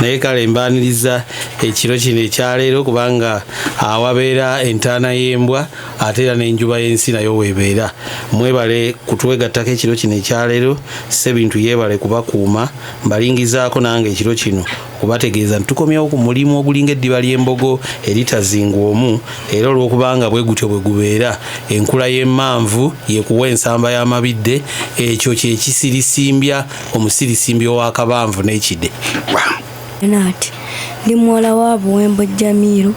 Naye kale mbaaniriza ekiro kino ekyaleero, kubanga awabeera entaana y'embwa ate era n'enjuba y'ensi nayo weebeera. Mwebale kutwegattako ekiro kino ekyaleero. Ssebintu yeebale kubakuuma. Mbalingizaako nange ekiro kino okubategeeza nti tukomyewo ku mulimu ogulinga eddiba ly'embogo eritazingwa omu, era olw'okubanga bwe gutyo bwe gubeera, enkula y'emmanvu y'ekuwa ensamba y'amabidde, ekyo kye kisirisimbya omusirisimbya ow'akabanvu n'ekide. Nati, Ndi muwala wa Buwembo Jamiru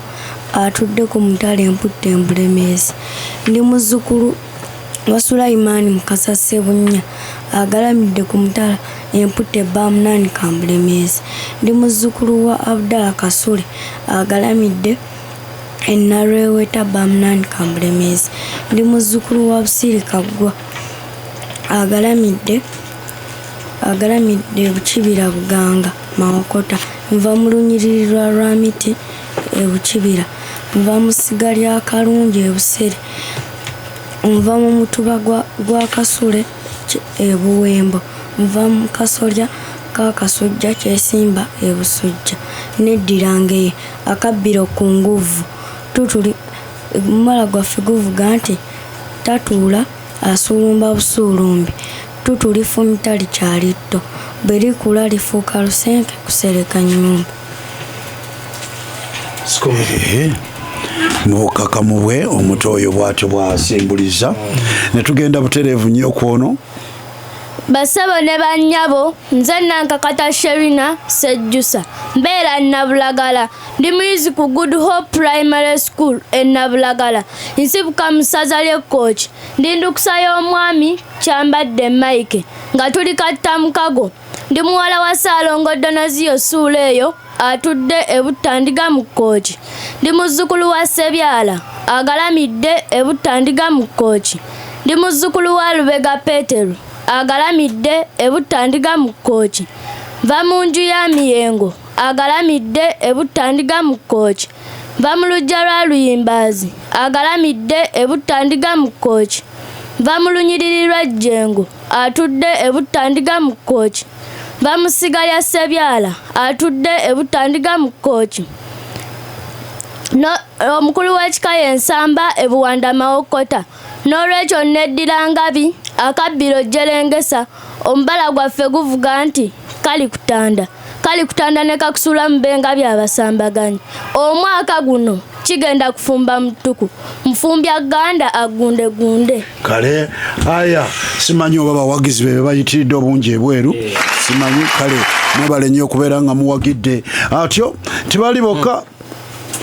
atudde ku mutala e Mputte e Bulemeezi. Ndi muzzukulu wa Sulaiman Mukasa Ssebunnya agalamidde ku mutala e Mputte e Baamunaanika mu Bulemeezi. Ndi muzzukulu wa Abdallah Kasule agalamidde e Nalweweta Baamunaanika mu Bulemeezi. Ndi muzzukulu wa Busiri Kaggwa agalamidde agalamidde e Bukibira Buganga Mawokota. Nva mu lunyiriri lwa Lwamiti e Bukibira. Nva mu ssiga lya Kalungi e Busere. Nva mu mutuba gwa Kasule e Buwembo. Nva mu kasolya ka Kasujja Kyesimba e Busujja. Neddira Ngeye, akabbiro kkunguvvu. Tutuli omubala gwaffe guvuga nti tatuula asuulumba busuulumbi. Ttutu lifumita likyali tto. Bwe likula lifuuka lusenke kusereka nnyumba. Mu bukkakkamu bwe omuto oyo bw'atyo bw'asimbuliza ne tugenda butereevu nnyo ku ono. Bassebo ne bannyabo, nze Nankakata Sherina Ssejjusa. Mbeera Nabulagala. Ndi muyizi ku Good Hope Primary School e Nabulagala. Nsibuka mu ssaza ly'e Kkooki. Ndi ndukusa y'omwami Kyambadde Mike nga tuli kattamukago. Ndi muwala wa Ssaalongo Donoziyo Ssuula eyo atudde e Buttandiga mu Kkooki. Ndi muzzukulu wa Ssebyala agalamidde e Buttandiga mu Kkooki. Ndi muzzukulu wa Lubega Petero agalamidde e Buttandiga mu Kkooki. Nva mu nju ya Miyengo agalamidde e Buttandiga mu Kkooki. Nva mu luggya lwa Luyimbaazi agalamidde e Buttandiga mu Kkooki. Nva mu lunyiriri lwa Jjengo atudde e Buttandiga mu Kkooki. Nva mu ssiga lya Ssebyala atudde e Buttandiga mu Kkooki. Omukulu w'ekika ye Nsamba e Buwanda Mawokota. N'olwekyo nneddira Ngabi, akabbiro Jjerengesa. Omubala gwaffe guvuga nti Kalikutanda. Kalikutanda ne kakusuula mu b'Engabi abasambaganyi. Omwaka guno kigenda kufumba mu ttuku. Mufumbi agganda agundegunde. Kale aya simanyi oba bawagizi be bayitiridde obungi ebweru simanyi. Kale mwebale nnyo okubeera nga muwagidde atyo. Tebali bokka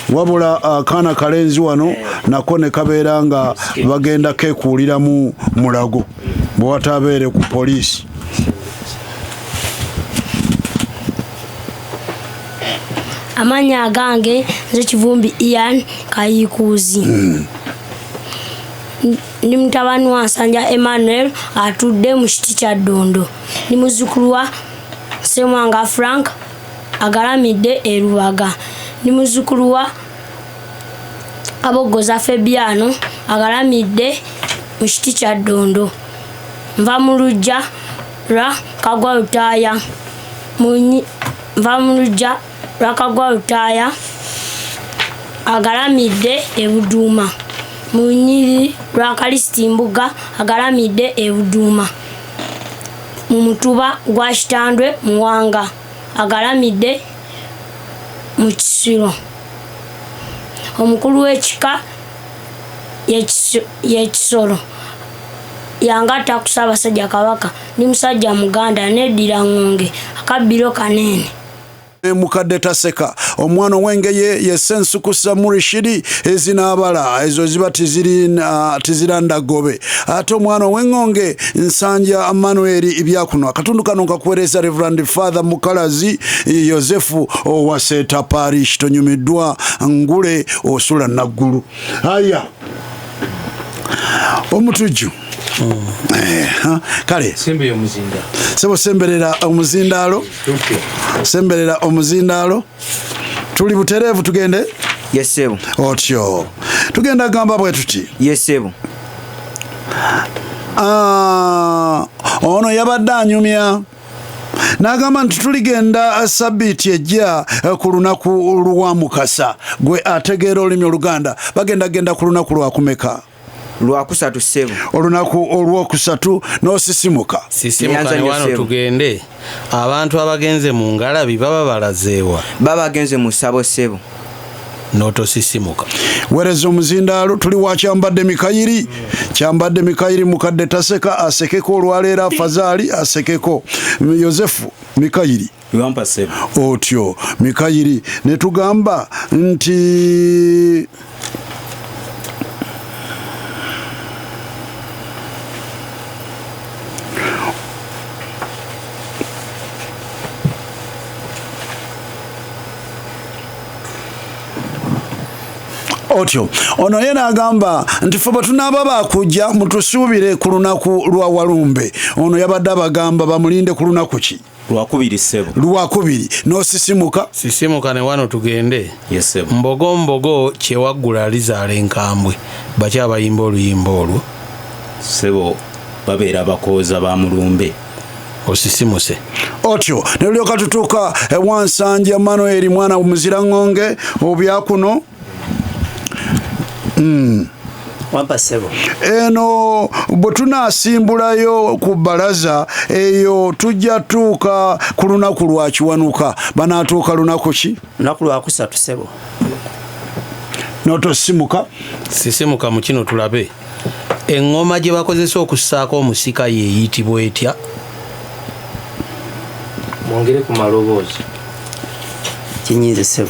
wabula akaana kalenzi wano nako ne kabeera nga bagenda kekuuliramu mulago bwe watabeere ku poliisi. Amannya agange nze Kivumbi Ian Kayiikuuzi. Ndi mutabani wa Nsanja Emmanuel atudde mu kiti kya Ddondo. Ndi muzzukulu wa Ssemwanga Frank agalamidde e Lubaga. Ndi muzzukulu wa Kaboggoza Febiano agalamidde mu kiti kya Ddondo. Nva mu luggya lwa Kagwa Lutaaya. Nva mu luggya lwa Kagwa Lutaaya agalamidde e Buduuma. Mu lunyiriri lwa Kalisiti Mbuga agalamidde e Buduuma. Mu mutuba gwa Kitandwe Muwanga agalamidde mu Kisiro. Omukulu w'ekika y'ekisolo yangatta ku Ssaabasajja Kabaka. Ndi musajja Muganda, neddira Ŋŋonge, akabbiro Kaneene. Mukadde taseka omwana ow'engeye ye Ssensukusa Murishidi ezinaabala ezo ziba tiziranda ggobe. Ate omwana ow'eŋŋonge Nsanja Manuel Byakuno. Akatundu kano nkakuweereza Reverend Father Mukalazi Yosefu owa Seeta Parish. Tonyumiddwa ngule osula Naggulu. Aya omutujju. Kale sebo semberera omuzindaalo, semberera omuzindaalo, tuli butereevu tugende. Yes sebo. Otyo tugenda gamba bwe tuti. Yes sebo. Ono yabadde anyumya N'agamba nti tuligenda sabbiiti ejja ku lunaku lwa Mukasa. Gwe ategeera olulimi Oluganda, bagenda genda ku lunaku lwakumeka? Lwakusatu ssebo. Olunaku olwokusatu n'osisimuka. Sisimuka Nyanza ne nnyo wano ssebo. tugende. Abantu abagenze mu ngalabi baba balazeewa? Baba bagenze mu ssabo ssebo. N'otosisimuka. Weereza omuzindaalo. Tuli wa Kyambadde Mikayiri. Kyambadde Mikayiri mukadde taseka, asekeko olwaleero, afazaali asekeko. Yosefu Mikayiri. Wampa ssebo. Otyo Mikayiri, ne tugamba nti otyo ono ye n'agamba nti fe bwe tunaaba bakujja mutusuubire ku lunaku lwa Walumbe. Ono yabadde abagamba bamulinde ku lunaku ki? Lwakubiri ssebo. Lwakubiri n'osisimuka. Sisimuka ne wano tugende. Yes ssebo. Mbogo mbogo kyewaggula alizaala enkambwe. Baki abayimba oluyimba olwo? Ssebo, babeera abakooza ba mulumbe. Osisimuse. Otyo ne lulyoka tutuuka ewansanja Manuel mwana muziraŋŋonge obyakuno. Wampa ssebo. Eno bwe tunaasimbulayo ku bbalaza eyo tujja tuuka ku lunaku lwa Kiwanuka. Banaatuuka lunaku ki? Lunaku lwakusatu ssebo. N'otosimuka. Sisimuka mu kino tulabe. Eŋŋoma gye bakozesa okussaako omusika yeeyitibwa etya? Mwongere ku maloboozi. Kinyiize ssebo.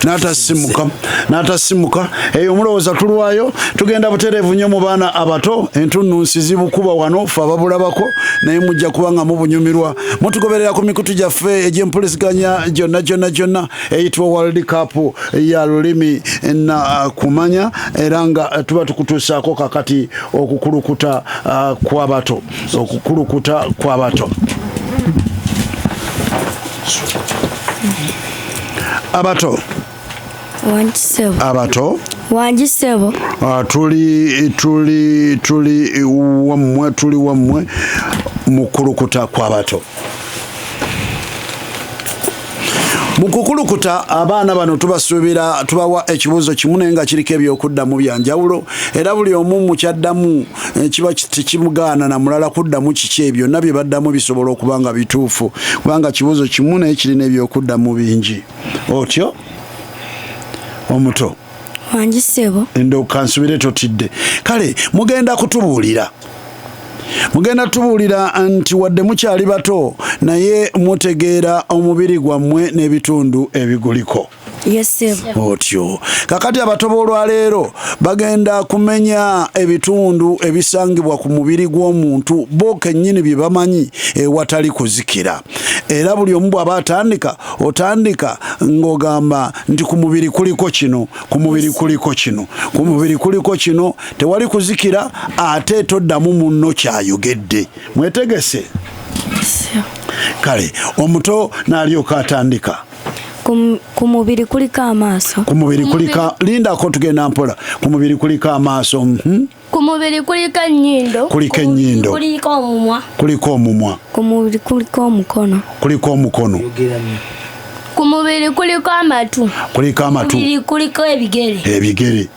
N'atasimuka, n'atasimuka. Eyo mulowooza tulwayo tugenda butereevu nnyo mu baana abato. Entunnunsi zibukuba wano, ffe ababulabako, naye mujja kuba nga mubunyumirwa. Mutugoberera ku mikutu gyaffe egy'empuliziganya gyonna gyonna gyonna eyitibwa World Cup ya lulimi na kumanya, era nga tuba tukutuusaako kakati okukulukuta kw'abato, okukulukuta kw'abato. Abato. Wangi ssebo. Abato. Wangi ssebo. Tuli wammwe, tuli wammwe mu kukulukuta kw'abato. Mu kukulukuta abaana bano tubasuubira tubawa ekibuuzo kimu naye nga kiriko ebyokuddamu bya njawulo, era buli omu mu kyaddamu kiba tekimugaana na mulala kuddamu kiki. Ebyo byonna bye baddamu bisobola okuba nga bituufu, kubanga kibuuzo kimu naye kirina ebyokuddamu bingi. Otyo omuto. Wangi ssebo. Ndooka nsubire totidde. Kale mugenda kutubuulira, mugenda tubuulira nti wadde mukyali bato naye mutegeera omubiri gwammwe n'ebitundu ebiguliko. Yes ssebo. Otyo kakati abato b'olwaleero bagenda kumenya ebitundu ebisangibwa ku mubiri gw'omuntu bo kennyini bye bamanyi ewatali kuzikira. Era buli omu bw'aba atandika, otandika ng'ogamba nti ku mubiri kuliko kino, ku mubiri kuliko kino, ku mubiri kuliko kino, tewali kuzikira, ate toddamu munno kyayogedde. Mwetegese? Kale omuto n'alyoka atandika. Ku mubiri kuliko amaaso. Ku mubiri kuliko, lindako, tugenda mpola. Ku mubiri kuliko amaaso. Ku mubiri kuliko ennyindo. Kuliko ennyindo. Kuliko omumwa. Kuliko omumwa. Ku mubiri kuliko omukono. Kuliko omukono. Ku mubiri kuliko amatu. Kuliko amatu. Mubiri kuliko ebigere. Ebigere.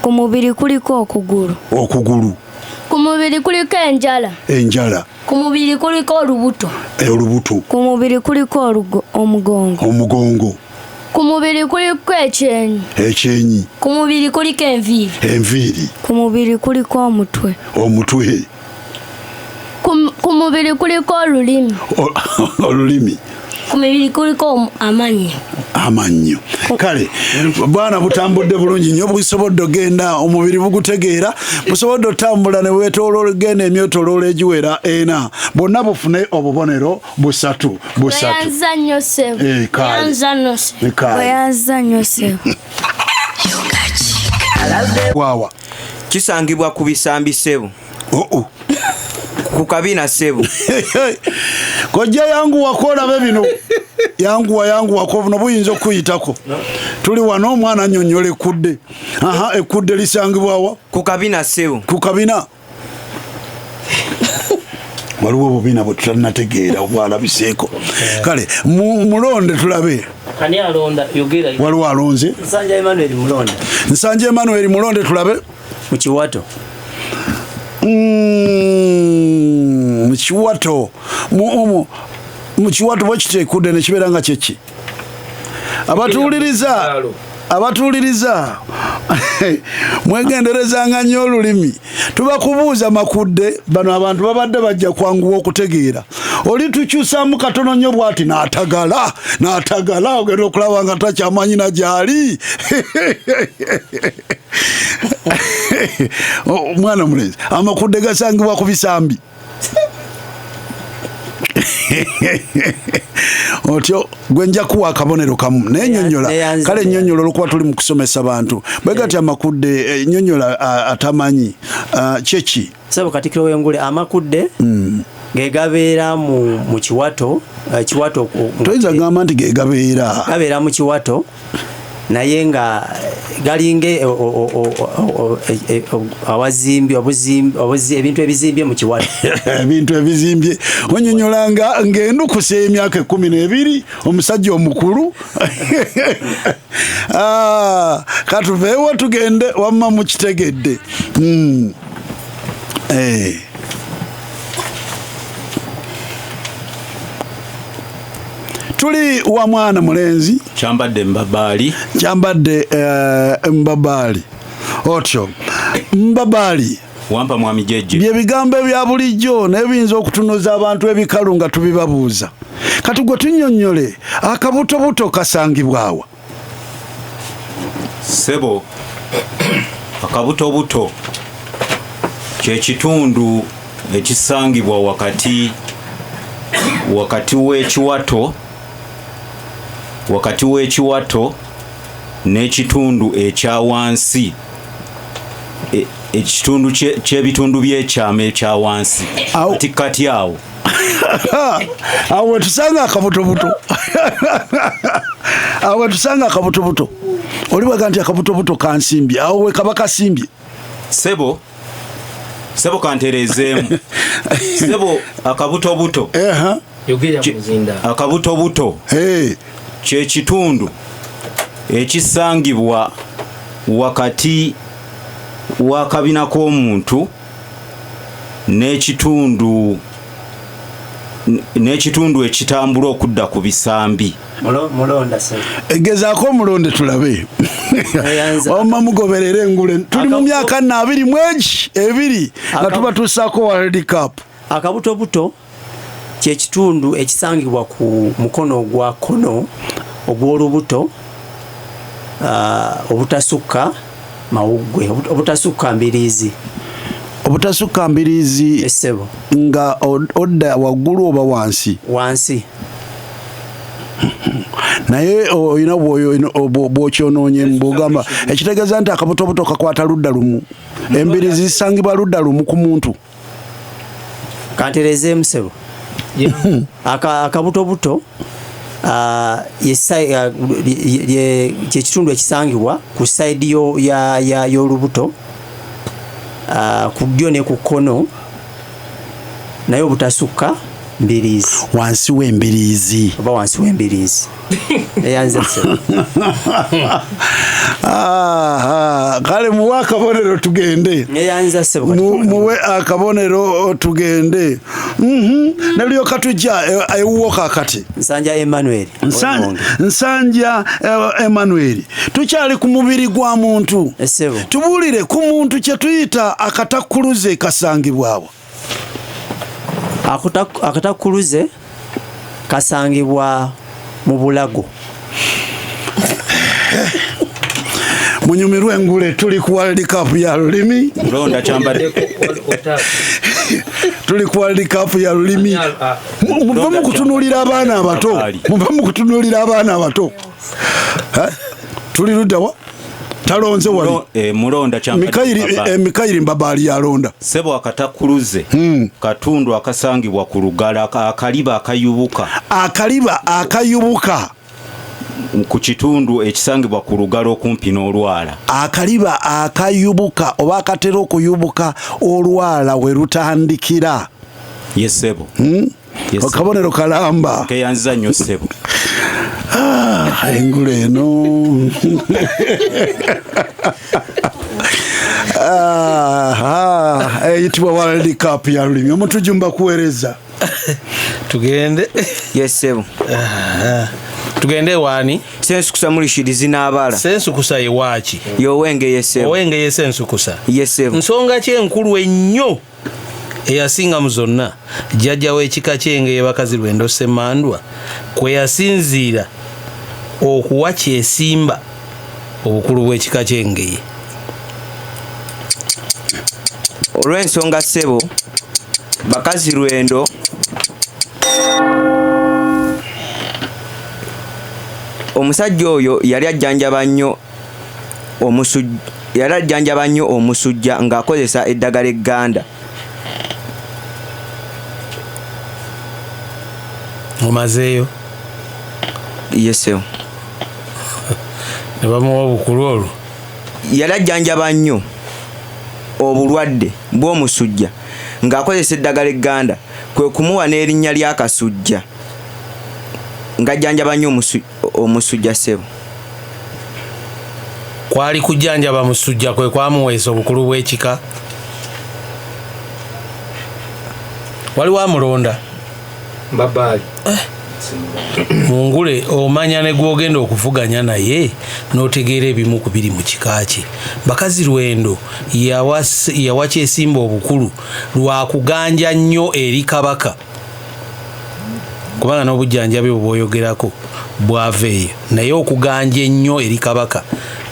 Ku mubiri kuliko okugulu. Okugulu. Ku mubiri kuliko enjala. Enjala. Ku mubiri kuliko olubuto. Olubuto. Ku mubiri kuliko omugongo. Omugongo. Ku mubiri kuliko ekyenyi. Ekyenyi. Ku mubiri kuliko enviiri. Enviiri. Ku mubiri kuliko omutwe. Omutwe. Ku mubiri kuliko olulimi. Olulimi. Ku mubiri kuliko amannyo. Amannyo. Kale bwana butambudde bulungi nnyo, busobodde ogenda omubiri bugutegeera, busobodde otambula ne bwetooloola genda emyetooloolo egiwera ena, bonna bufune obubonero busatu busatu. Weyanza nnyo ssebo. Weyanza nnyo ssebo. Weyanza nnyo ssebo. Waawa. Kisangibwa ku bisambi ssebo. Oo. Ku kabina ssebo. Kojja yanguwako olabe bino. Yanguwa, yanguwako, buno buyinza okukuyitako. Tuli wano omwana annyonnyola ekkudde. Aha, ekkudde lisangibwa wa? Ku kabina ssebo. Ku kabina. Waliwo obubiina bwe tutanategeera obwalabiseeko. Kale mulonde tulabe. Ani alonda? Yogera. Waliwo alonze. Nsanja Emmanuel Mulonde. Nsanja Emmanuel Mulonde tulabe. Mu kiwato. Mu kiwato. Mu kiwato bwe kiteekudde ne kibeera nga kyeki. Abatuwuliriza mwegenderezanga nnyo olulimi. Tubakubuuza makudde, bano abantu babadde bajja kwanguwa okutegeera. Oli tukyusaamu katono nnyo bw'ati n'atagala ogenda okulaba nga takyamanyi na gy'ali. Omwana omulenzi, amakudde gasangibwa ku bisambi. Otyo gwe nja kuwa akabonero kamu naye nnyonnyola. Kale nnyonnyola olwokuba tuli mu kusomesa bantu. Bwe gati amakudde, nnyonnyola atamanyi kyeki. Ssebo Katikkiro w'Engule, amakudde ge gabeera mu kiwato, kiwato Toyinza kugamba nti ge gabeera. Gabeera mu kiwato naye nga galinga awazimbye, ebintu ebizimbye mu kiwato. Ebintu ebizimbye. Onyonnyola ng'endukusa emyaka 12, omusajja omukulu. Katuveewo tugende wamma mukitegedde. Tuli wa mwana mulenzi. Kyambadde Mbabaali. Kyambadde Mbabaali. Otyo Mbabaali. Wampa mwami Jeje. Bye bigambo ebya bulijjo naye biyinza okutunuza abantu ebikalu nga tubibabuuza. Kati gwe tunnyonnyole akabutobuto kasangibwawa? Ssebo, akabutobuto kye kitundu ekisangibwa wakati w'ekiwato, wakati w'ekiwato n'ekitundu ekya wansi, ekitundu ky'ebitundu by'ekyama ekya wansi. Kati awo. Awo wetusanga akabutobuto. Awo wetusanga akabutobuto. Oli bwaga nti akabutobuto kansimbye, awo we kaba kasimbye. Ssebo, ssebo kantereezeemu. Ssebo akabutobuto. Yogera muzinda. Akabutobuto. Kye kitundu ekisangibwa wakati w'akabina k'omuntu n'ekitundu ekitambula okudda ku bisambi. Mulonda ssebo. Gezaako omulonde tulabe. Wamma mugoberere engule. Tuli mu myaka 22 nga tubatuusaako World Cup. Akabutobuto kye kitundu ekisangibwa ku mukono ogwa kkono ogw'olubuto, obutasukka mawuggwe, obutasukka mbiriizi. Obutasukka mbiriizi. Ssebo. Nga odda waggulu oba wansi? Wansi. Naye olina bw'okyonoonye bw'ogamba ekitegeeza nti akabutobuto kakwata ludda lumu. Embiriizi zisangibwa ludda lumu ku muntu. Kantereezeemu ssebo. Akabutobuto kye kitundu ekisangibwa ku sayidi y'olubuto, ku ddyo ne ku kkono, naye obutasukka mbiriizi. Wansi w'embiriizi. Oba wansi w'embiriizi. Eyanze ssebo. Kale muwe akabonero tugende. Eyanze ssebo. Muwe akabonero tugende. Nalyoka tujja ewuwo kaakati. Nsanja Emmanuel. Nsanja Emmanuel. Tukyali ku mubiri gwa muntu. Ssebo. Tubuulire ku muntu kye tuyita akatakkuluze kasangibwawa. Akatakkuluze kasangibwa mu bulago. Munyumirwe engule, tuli ku World Cup ya lulimi. Mulonda kyambadde. Tuli ku World Cup ya lulimi. Muve mu kutunuulira abaana abato. Muve mu kutunuulira abaana abato. Tuli ludda wa? Talonze wali. Mulonda kyambadde. Mikayiri Mbabaali yalonda. Ssebo akatakkuluze katundu akasangibwa ku lugala, akaliba akayubuka. Akaliba akayubuka. Ku kitundu ekisangibwa ku lugalo okumpi n'olwala. Akaliba akayubuka oba akatera okuyubuka olwala we lutandikira. Ye ssebo. Akabonero kalamba. Keyanziza nnyo ssebo. Engule eno. Eyitibwa World Cup ya lulimi. Omutujumba kuweereza. Tugende. Yes ssebo. Tugende wani? Ssensukusa Murishidi zinaabala. Ssensukusa ye waaki? Y'owengeye ssebo. Owengeye Ssensukusa. Yes ssebo. Nsonga ki enkulu ennyo eyasinga mu zonna jjajja w'ekika ky'Engeye Bakazi Lwendo Ssemandwa kwe yasinziira okuwa Kyesimba obukulu bw'ekika ky'Engeye? Olw'ensonga ssebo, Bakazi Lwendo omusajja oyo yali ajjanjaba nnyo omusujja ng'akozesa eddagala egganda. Omazeeyo? Yes ssebo. Ne bamuwa obukulu olwo? Yali ajjanjaba nnyo obulwadde bw'omusujja ng'akozesa eddagala egganda, kwe kumuwa n'erinnya lya Kasujja ng'ajjanjaba nnyo omusujja ssebo. Kwali kujjanjaba musujja kwe kwamuweesa obukulu bw'ekika. Waliwo amulonda? Mbabaali. Mungule omanya ne gw'ogenda okuvuganya naye n'otegeera ebimu ku biri mu kika kye. Bakazi Lwendo yawa Kyesimba obukulu lwa kuganja nnyo eri Kabaka, kubanga n'obujjanjabi bwe bw'oyogerako bwava eyo, naye okuganja ennyo eri Kabaka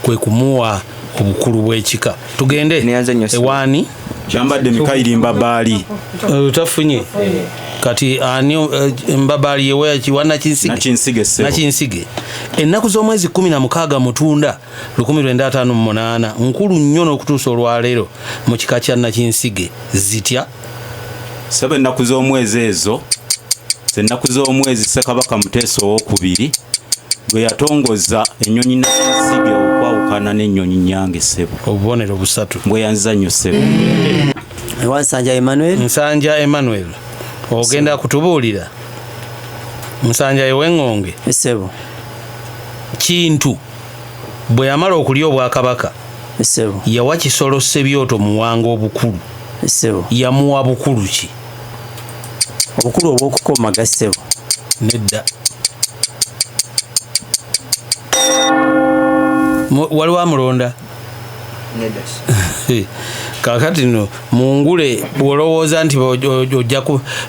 kwe kumuwa obukulu bw'ekika. Tugende ewaani? Kyambadde Mikayiri Mbabaali. Tafunye. Kati ani Mbabaali yewe Nakinsige? Nakinsige ssebo. Nakinsige. Ennaku z'omwezi 16 Mutunda 1958 nkulu nnyo n'okutuusa olwaleero mu kika kya Nakinsige zitya? Ssebo, ennaku z'omwezi ezo, ennaku z'omwezi Ssekabaka Muteesa Owookubiri bwe yatongoza ennyonyi Nakinsige okwawukana n'ennyonyi Nnyange ssebo. Obubonero busatu. Mbweyanziza nnyo ssebo. Ewa Nsanja Emmanuel. Nsanja Emmanuel. Ogenda kutubuulira Nsanja ew'Eŋŋonge. Ssebo. Kintu bwe yamala okulya obwakabaka, Ssebo, yawa Kisolo Ssebyoto Muwanga obukulu. Ssebo. Yamuwa bukulu ki? Obukulu obw'okukomaga ssebo. Nedda. Waliwo amulonda? Nedda. Kaakati nno Mungule bw'olowooza nti ojja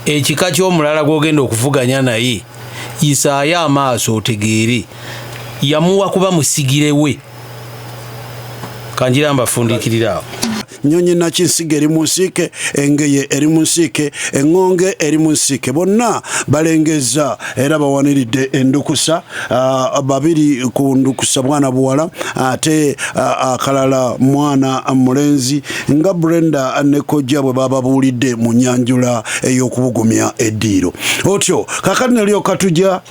ekika ky'omulala gw'ogenda okuvuganya naye, yisaayo amaaso otegeere. Yamuwa kuba musigire we. Kanjira mbafundiikirira awo. Nnyonyi Nakinsige eri mu nsiike, Engeye eri mu nsiike, Eŋŋonge eri mu nsiike. Bonna balengezza era bawaniridde endukusa, babiri ku ndukusa mwana buwala, ate akalala mwana mulenzi, nga Brenda ne Kojja bwe bababuulidde mu nnyanjula ey'okubugumya eddiiro. Otyo kaakati ne lyoka tujja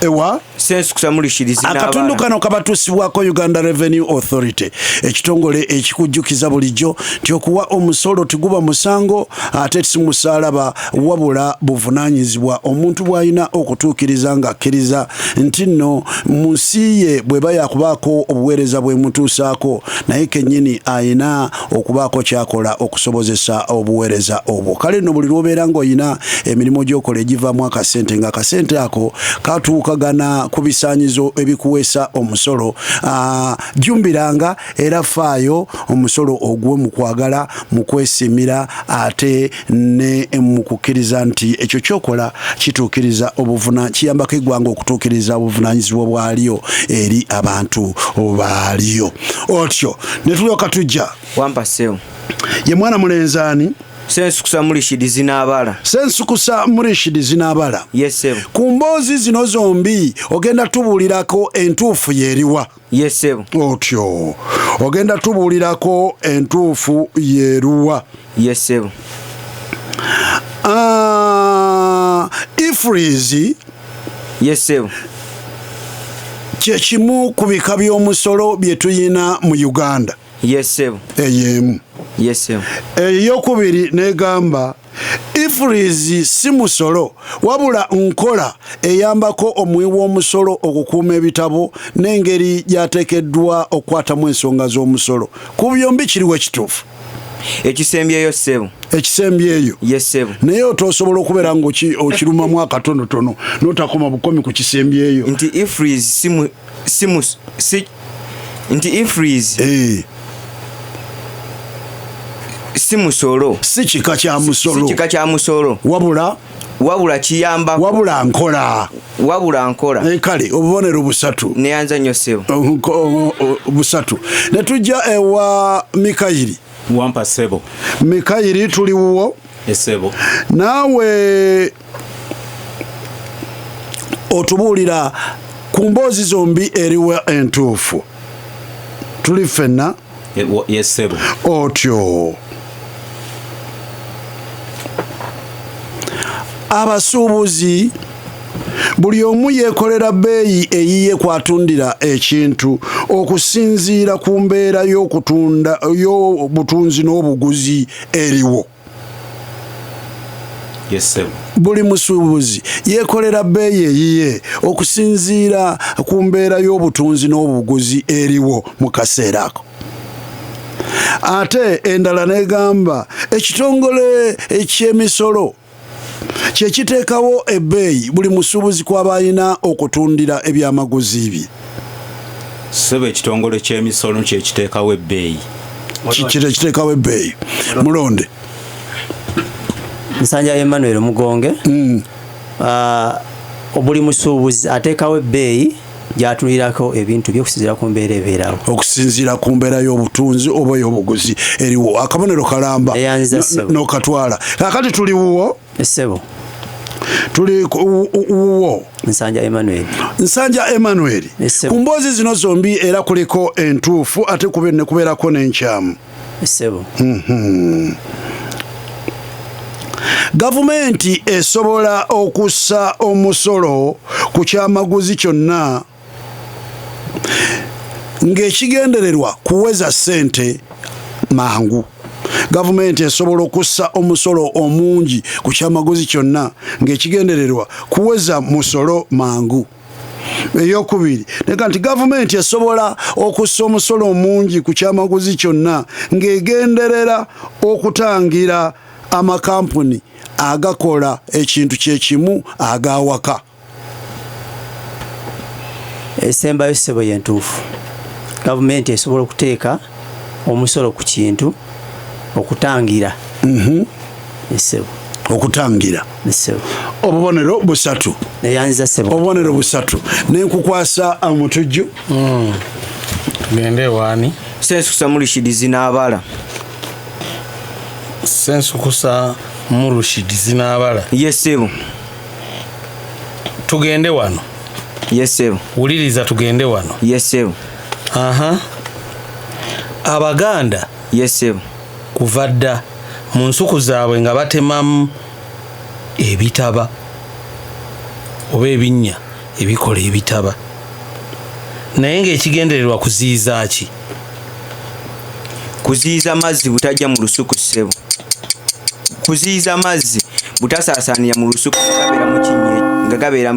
ewa Ssensukusa Murishidi zinaabala. Akatundu kano kabatuusibwako Uganda Revenue Authority, ekitongole ekikujjukiza bulijjo nti okuwa omusolo teguba musango ate si musaalaba, wabula buvunaanyizibwa omuntu bw'alina okutuukiriza ng'akkiriza nti nno mu nsi ye bw'eba yakubaako obuweereza bw'emutuusaako, naye kennyini alina okubaako ky'akola okusobozesa obuweereza obwo. Kale nno buli lw'obeera ng'olina emirimu gy'okola egivaamu akasente, ng'akasente ako katuukagana ku bisaanyizo ebikuweesa omusolo, jumbiranga era faayo omusolo ogwe mu kwagala, mu kwesimira, ate ne mu kukkiriza nti ekyo ky'okola kituukiriza kiyambako eggwanga okutuukiriza obuvunaanyizibwa bwalyo eri abantu baalyo. Otyo ne tulyoka tujja. Wampa ssebo. Ye mwana mulenzi ani? Ssensukusa Murishidi zinaabala. Ssensukusa Murishidi zinaabala. Yes ssebo. Ku mboozi zino zombi ogenda tubuulirako entuufu y'eriwa? Yes ssebo. Otyo ogenda tubuulirako entuufu y'eruwa? Yes ssebo. Ifrizi. Yes ssebo. Kye kimu ku bika by'omusolo bye tuyina mu Uganda. Yes ssebo. Ey'emu. Yes ssebo. Ey'okubiri n'egamba EFRIS si musolo wabula nkola eyambako omuwi w'omusolo okukuuma ebitabo n'engeri gy'ateekeddwa okukwatamu ensonga z'omusolo. Ku byombi kiriwa ekituufu? Ekisembyeyo ssebo. Ekisembyeyo. Ye ssebo. Naye otosobola okubeera ng'okirumamu akatonotono n'otakoma bukomi ku kisembyeyo. Nti EFRIS si mu si mu si nti EFRIS si musolo. Si kika kya musolo. Si kika kya musolo. Wabula wabula kiyamba wabula nkola. Wabula nkola. Kale obubonero busatu. Neyanza nnyo ssebo. Busatu. Ne tujja ewa Mikayiri. Wampa ssebo. Mikayiri tuli wuwo. Essebo. Naawe otubuulira ku mboozi zombi eriwa entuufu. Tuli ffenna. Yes ssebo. Otyo. Abasuubuzi buli omu yeekolera bbeeyi eyiye kw'atundira ekintu okusinziira ku mbeera y'okutunda y'obutunzi n'obuguzi eriwo. Yes ssebo. Buli musuubuzi yeekolera bbeeyi eyiye okusinziira ku mbeera y'obutunzi n'obuguzi eriwo mu kaseera ako. Ate endala n'egamba ekitongole eky'emisolo kye kiteekawo ebbeeyi buli musuubuzi kw'aba alina okutundira ebyamaguzi bye. Ssebo ekitongole ky'emisolo kye kiteekawo ebbeeyi. Kye kiteekawo ebbeeyi. Mulonde. Nsanja Emmanuel Mugonge. Buli musuubuzi ateekawo ebbeeyi gy'atundiraako ebintu bye okusinziira ku mbeera ebeerawo. Okusinziira ku mbeera y'obutunzi oba ey'obuguzi eriwo. Akabonero kalamba n'okatwala. Kaakati tuli wuwo. Ssebo. Tuli wuwo. Nsanja Emmanuel. Nsanja Emmanuel. Ku mboozi zino zombi era kuliko entuufu ate ne kubeerako n'enkyamu. Ssebo. Gavumenti esobola okussa omusolo ku kyamaguzi kyonna ng'ekigendererwa kuweza ssente mangu. Gavumenti esobola okussa omusolo omungi ku kyamaguzi kyonna ng'ekigendererwa kuweza musolo mangu. Eyokubiri nega nti gavumenti esobola okussa omusolo omungi ku kyamaguzi kyonna ng'egenderera okutangira amakampuni agakola ekintu kyekimu agawaka. Esembayo ssebo y'entuufu. Gavumenti esobola okuteeka omusolo ku kintu okutangira. Ssebo. Okutangira. Ssebo. Obubonero busatu. Neyanziza ssebo. Obubonero busatu. Nenkukwasa omutujju. Tugende waani? Ssensukusa Murishidi zinaabala. Ssensukusa Murishidi zinaabala. Ye ssebo. Tugende wano. Ye ssebo. Wuliriza tugende wano. Ye ssebo. Aha. Abaganda. Ye ssebo. Kuva dda mu nsuku zaabwe nga batemamu ebitaba oba ebinnya ebikola ebitaba, naye ng'ekigendererwa kuziyiza ki? Kuziyiza mazzi butajja mu lusuku ssebo. Kuziyiza mazzi butasaasaanira mu lusuku nga gabeera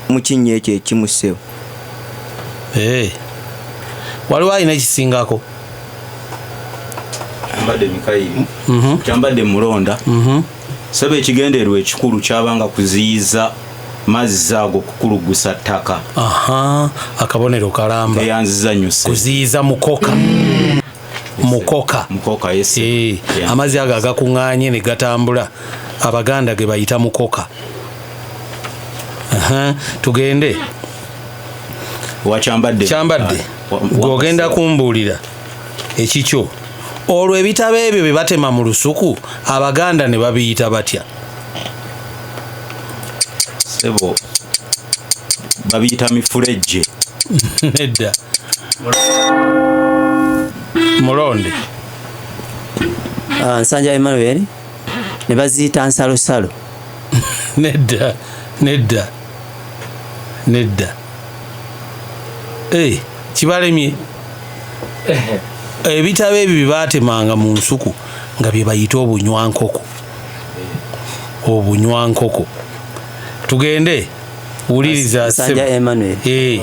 mu kinnya ekyo ekimu ssebo. Waliwo alina ekisingako? Kyambadde Mikayiri. Kyambadde Mulonda. Ssebo ekigendererwa ekikulu kyabanga kuziyiza mazzi ago kukulugusa ttaka. Aha, akabonero kalamba. Eyanziza nnyo ssebo. Kuziyiza mukoka. Mukoka. Mukoka yes. Amazzi ago agakuŋŋaanye ne gatambula Abaganda ge bayita mukoka. Aha, tugende. Wakyambadde. Kyambadde. Gw'ogenda kumbuulira ekikyo. Olwo ebitabo ebyo bye batema mu lusuku Abaganda ne babiyita batya? Ssebo babiyita mifulejje. Nedda. Mulonde. Nsanja Emmanuel ne baziyita nsalosalo. Nedda, nedda, nedda. Kibalemye. Ebitabo ebyo bye baatemanga mu nsuku nga bye bayita obunywankoko. Obunywankoko. Tugende, wuliriza. Nsanja Emmanuel. Eh.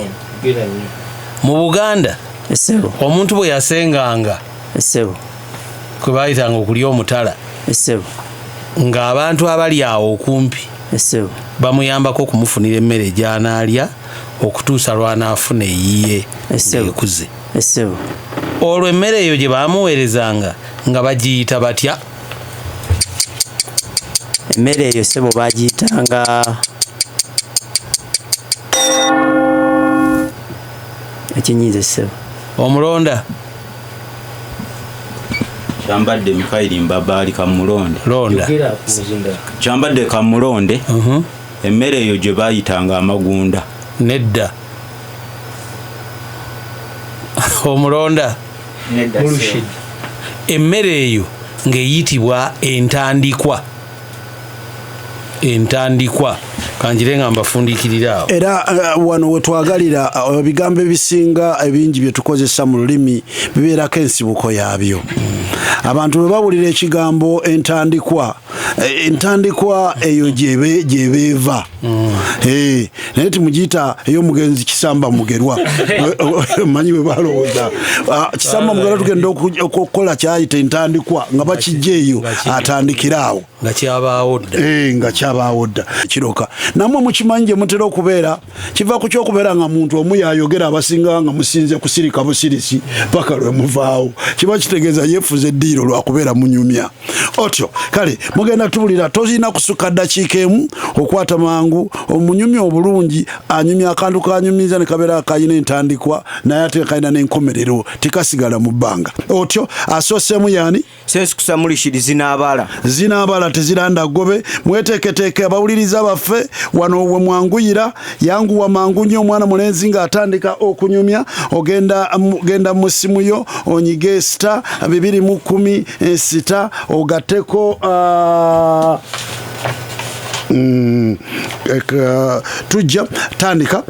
Mu Buganda omuntu bwe yasenganga, kwe bayitanga okulya omutala, ng'abantu abali awo okumpi bamuyambako okumufunira emmere gy'anaalya okutuusa lw'anaafuna eyiye ng'ekuze. Olwo emmere eyo gye bamuweerezanga nga bagiyita batya? Emmere eyo, ssebo, bagiyitanga ekinyinza, ssebo. Omulonda. Kyambadde Mikayiri Mbabaali, kamulonde. Londa. Kyambadde kamulonde. Emmere eyo gye bayitanga amagunda. Nedda. Omulonda. Emmere eyo ng'eyitibwa entandikwa. Entandikwa. Kanjire nga mbafundikirira awo. Era wano wetwagalira ebigambo ebisinga ebingi bye tukozesa mu lulimi bibeerako ensibuko yaabyo. Abantu bwe bawulira ekigambo entandikwa, entandikwa eyo gyebeeva. Naye timugiyita ey'omugenzi Kisamba Mugerwa. Manyi bwe balowooza. Ah, Kisamba Mugerwa tugenda okukola kyayita entandikwa nga bakijja eyo atandikira awo. Nga kyabaawo dda. Eh, nga kyabaawo dda. Kiroka nammwe mukimanyi gye mutera okubeera kiva ku kyokubeera nga muntu omu yayogera, abasinga nga musinze kusirika busirisi paka lwe muvaawo. Kiba kitegeeza yeefuza eddiiro lwakubeera munyumya otyo. Kale mugenda tubulira, tolina kusukka ddakiika emu. Okwata mangu omunyumya obulungi anyumya akantu kanyumiza ne kabeera kalina entandikwa naye ate kalina n'enkomerero, tekasigala mu bbanga. Otyo asooseemu yaani? Sensikusa Mulishidi, Zinaabala. Zinaabala teziranda ggobe. Mweteeketeeke abawuliriza baffe, wano we mwanguyira. Yanguwa mangu nnyo, omwana mulenzi ng'atandika okunyumya. Ogenda genda mu ssimu yo onyige star 210 star ogatteko tujja tandika.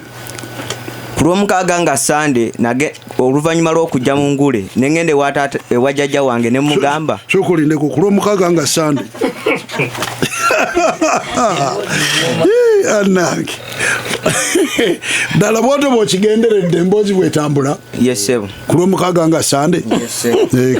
Ku Lwomukaaga nga Sande nage oluvannyuma lw'okujja mu ngule ne ŋŋenda ewa taata, ewa jjajja wange ne mugamba. Sokolindeko, ku Lwomukaaga nga Sande. Ii, annange, ddala bwotyo bw'okigenderedde emboozi bwetambula? Yes, ssebo. Ku Lwomukaaga nga Sande.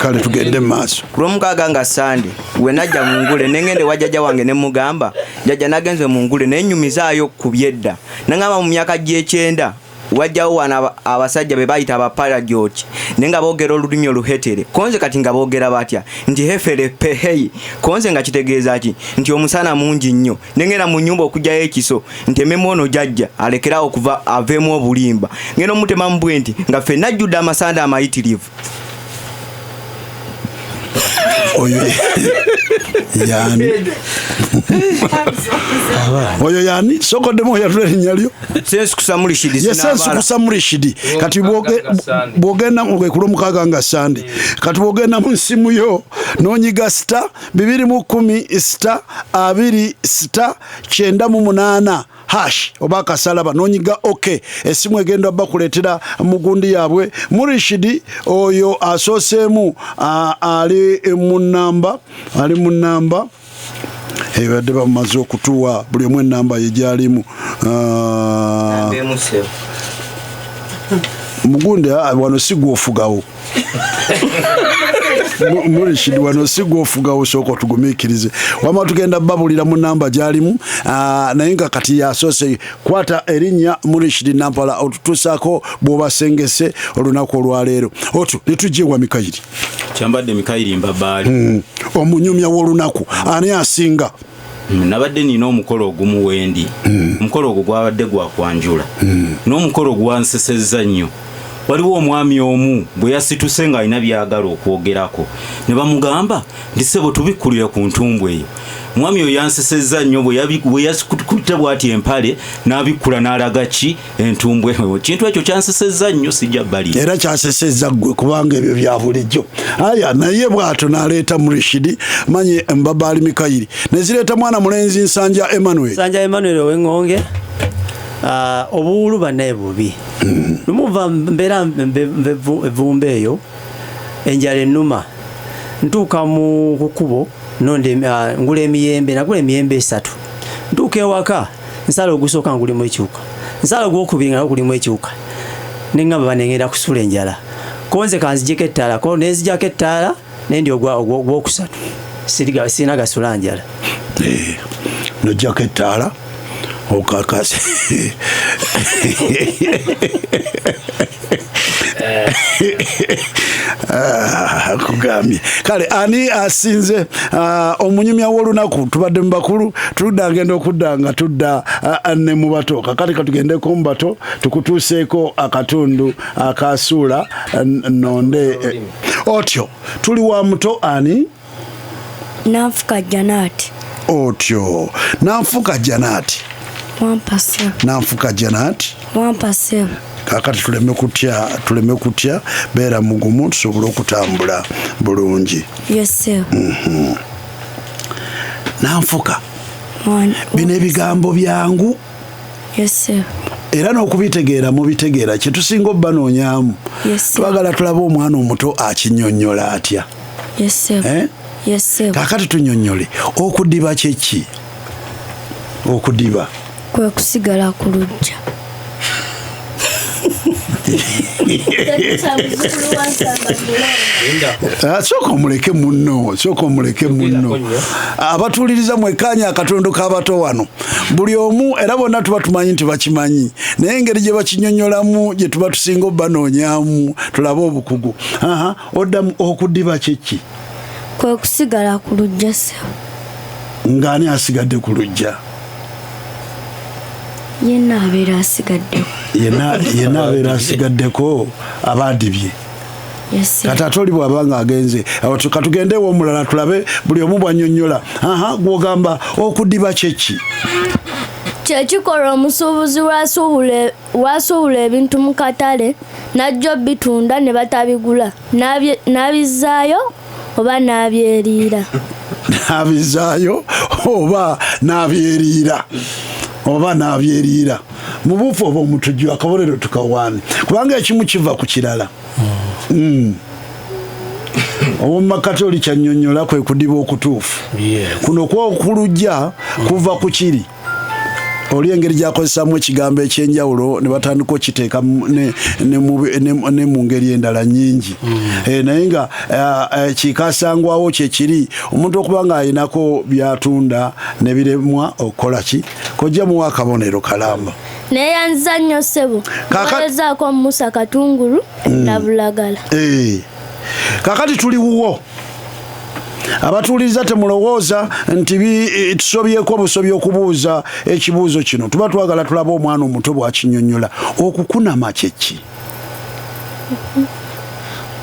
Kale tugende mu maaso. Ku Lwomukaaga nga Sande we najja mu ngule ne ŋŋenda ewa jjajja wange ne mugamba, "Jjajja, nagenze mu ngule naye nnyumizaayo ku byedda." Naŋŋamba mu myaka gy'ekyenda wajjawo wano abasajja be bayita abaparajoti naye nga boogera olulimi oluhetere. Konze kati nga boogera batya nti hefere peheyi, konze nga kitegeeza ki? Nti omusana mungi nnyo. Nengenda mu nyumba okugyayo ekiso ntememu ono jajja alekerawo okuva aveemu obulimba, ngenda omutemamu bwe nti nga ffenna ajjudde amasanda amayitirivu. Oyo yani? Oyo yani? Sokoddemu oyatula erinnya lyo. Sensikusa Mulishidi. Ye Sensukusa Murishidi. Kati bwogenda ku Lwomukaaga nga Sande, kati bwogenda mu nsimu yo nonyiga star 210 star 2 star 98 hash oba akasalaba nonyiga ok, esimu egenda bakuleetera mugundi yaabwe. Murishidi oyo asooseemu ali mu namba, ali mu namba ebadde bamaze okutuwa buli omu enamba ye gyalimu. Mugundi, wano si gwofugawo. Murishidi, wano si gwofugawo, sooka otugumiikirize. Wama tugenda babulira mu namba gyalimu, naye nga kati yasoose. Kwata erinnya Murishidi Nampala otutuusaako bw'obasengese olunaku olwaleero. Otyo netujja ewa Mikayiri. Kyambadde Mikayiri Mbabaali. Omunyumya w'olunaku ani asinga? Nabadde nina omukolo ogumu wendi. Omukolo ogwo gwabadde gwa kwanjula, n'omukolo gwansesezza nnyo. Waliwo omwami omu bwe yasituse ng'alina byagala okwogerako ne bamugamba nti, "Ssebo, tubikkulire ku ntumbwe eyo." Omwami oyo yansesezza nnyo bwe yakutte bw'ati empale n'abikkula n'alaga ki entumbwe. Kintu ekyo kyansesezza nnyo, sijja bali. Era kyasesezza ggwe kubanga ebyo bya bulijjo. Aya, naye bw'atyo n'aleeta Murishidi manye Mbabaali Mikayiri nezireeta mwana mulenzi Nsanja Emmanuel. Sanja Emmanuel ow'Eŋŋonge. Obuwulu bannaye bubi. Lumu nva mbeera evvumbe eyo, enjala ennuma, ntuuka mu kukubo Nonda ngula emiyembe, nagula emiyembe 3. Ntuuka ewaka nsala ogusooka ngulimu ekiwuka, nsala ogwokubiri nga gulimu ekiwuka, ne ŋŋamba banengenda kusula enjala, ko nze kanzijeko ettaala, ko nenzijako ettaala nendi ogwokusatu sirina gasula njala. Nojjako ettaala okakase. Kugambye kale ani asinze omunyumya w'olunaku? Tubadde mu bakulu, tudda ngenda okudda nga tudda ne mu bato. Kakati katugendeko mu bato tukutuuseeko akatundu akasuula nonde otyo. Tuli wa muto ani? Nanfuka Janati. Otyo Nanfuka Janati. Wampase. Nanfuka Janati. Wampase. Kakati tuleme kutya, beera mugumu tusobole okutambula bulungi. Yes sir. Nanfuka, bino ebigambo byangu. Yes sir. Era n'okubitegeera mubitegeera, kye tusinga obbanoonyaamu. Yes sir. Twagala tulabe omwana omuto akinnyonnyola atya. Yes sir. Yes sir. Kakati tunnyonnyole okudiba kye ki? Okudiba kwe kusigala ku luggya. Sooka omuleke munno, sooka omuleke munno. Abatuuliriza mwekkaanya akatundu k'abato wano. Buli omu era bonna tuba tumanyi nti bakimanyi, naye engeri gye bakinnyonnyolamu gye tuba tusinga obbanoonyaamu tulabe obukugu. Oddamu okudiba kye ki? Kwe kusigala ku luggya ssebo. Ng'ani asigadde ku luggya? Yenna abeera asigaddeko. Yenna abeera asigaddeko aba adibye. Kati ate oli bw'aba ng'agenze, katugende ew'omulala tulabe buli omu bw'annyonnyola. Gw'ogamba okudiba kye ki? Kye kikola omusuubuzi wasuubula ebintu mu katale n'ajja obitunda ne batabigula, n'abizzaayo oba n'abyeriira. N'abizzaayo oba n'abyeriira. Oba n'abyeriira. Mu buufu oba omutujju akabonero tukawaane, kubanga ekimu kiva ku kirala. Ow'omumakati oli kyannyonnyola kwe kudiba okutuufu. Kuno kw'okulujja kuva ku kiri. Oli engeri gy'akozesamu ekigambo eky'enjawulo ne batandika okiteeka ne mu ngeri endala nnyingi. Naye nga kikasangwawo kye kiri omuntu okuba ng'ayinako by'atunda ne biremwa okukola ki? Kojja muwa akabonero kalamba. Neeyanziza nnyo ssebo. Kagezaako Musa Katungulu na Bulagala. Kakati tuli wuwo. Abatuuliriza temulowooza nti tusobyeko obusobi okubuuza ekibuuzo kino. Tuba twagala tulabe omwana omuto bw'akinnyonnyola. Okukunama kye ki?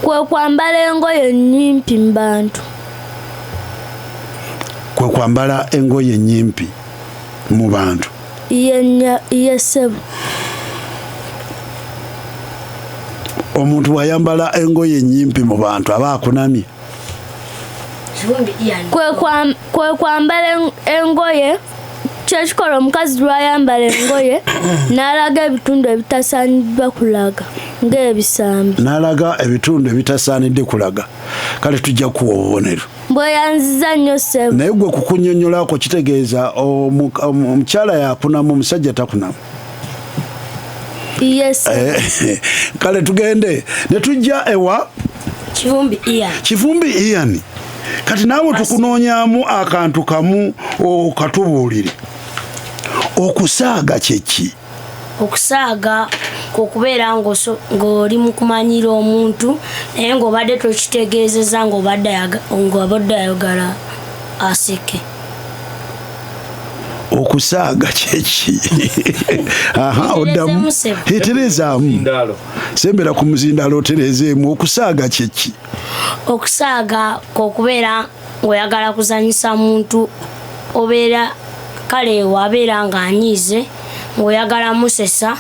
Kwe kwambala engoye ennyimpi mu bantu. Kwe kwambala engoye ennyimpi mu bantu. Ye ssebo. Omuntu bw'ayambala engoye ennyimpi mu bantu aba akunamye. Kwe kwambala engoye kyekikola omukazi lw'ayambala engoye n'alaga ebitundu ebitasaaniddwa kulaga ng'ebisambi. N'alaga ebitundu ebitasaanidde kulaga. Kale tujja kuwa obubonero. Bweyanziza nnyo ssebo. Naye gwe kukunnyonnyolako kitegeeza omukyala yakunamu, omusajja takunamu. Yes. Kale tugende ne tujja ewa Kivumbi Ian. Kivumbi Ian. Kati naawe tukunoonyaamu akantu kamu okatubuulire. Okusaaga kye ki? Okusaaga okubeera ng'oli mu kumanyira omuntu naye ng'obadde tokitegeezezza ng'obadde ayagala aseke. Okusaaga kye ki? Oddamu. Tereezaamu. Sembera ku muzindaalo otereezeemu. Okusaaga kye ki? Okusaaga kw'okubeera ng'oyagala kuzannyisa muntu obeera kale wabeera ng'anyiize ng'oyagala musesa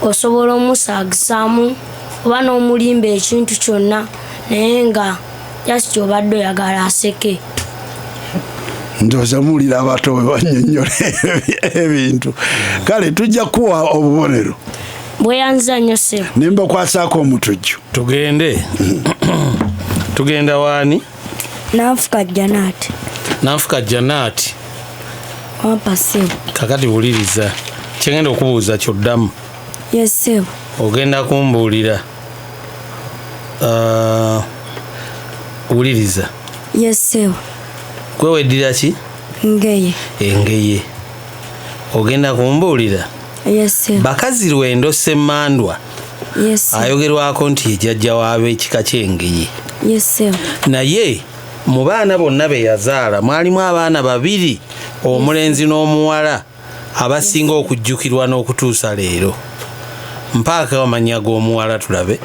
osobola omusaagisaamu oba n'omulimba ekintu kyonna naye nga just ky'obadde oyagala aseke. Ndowooza muwulira abato bwe bannyonnyola ebintu. Kale tujja kuwa obubonero. Bweyanziza nnyo ssebo. Ne mbakwasaako omutujju. Tugende. Tugenda waani? Nanfuka Janat. Nanfuka Janat. Wampa ssebo. Kakati wuliriza, kyengenda okubuuza kyoddamu. Yes ssebo. Ogenda kumbuulira. Wuliriza. Yes ssebo. Gwe weddira ki? Ngeye. Engeye. Ogenda kumbuulira. Yes ssebo. Bakazi Lwendo Ssemandwa. Yes ssebo. Ayogerwako nti ye jjajja w'ab'ekika ky'Engeye. Yes ssebo. Naye mu baana bonna be yazaala mwalimu abaana babiri, omulenzi n'omuwala, abasinga okujjukirwa n'okutuusa leero. Mpaako amannya g'omuwala tulabe.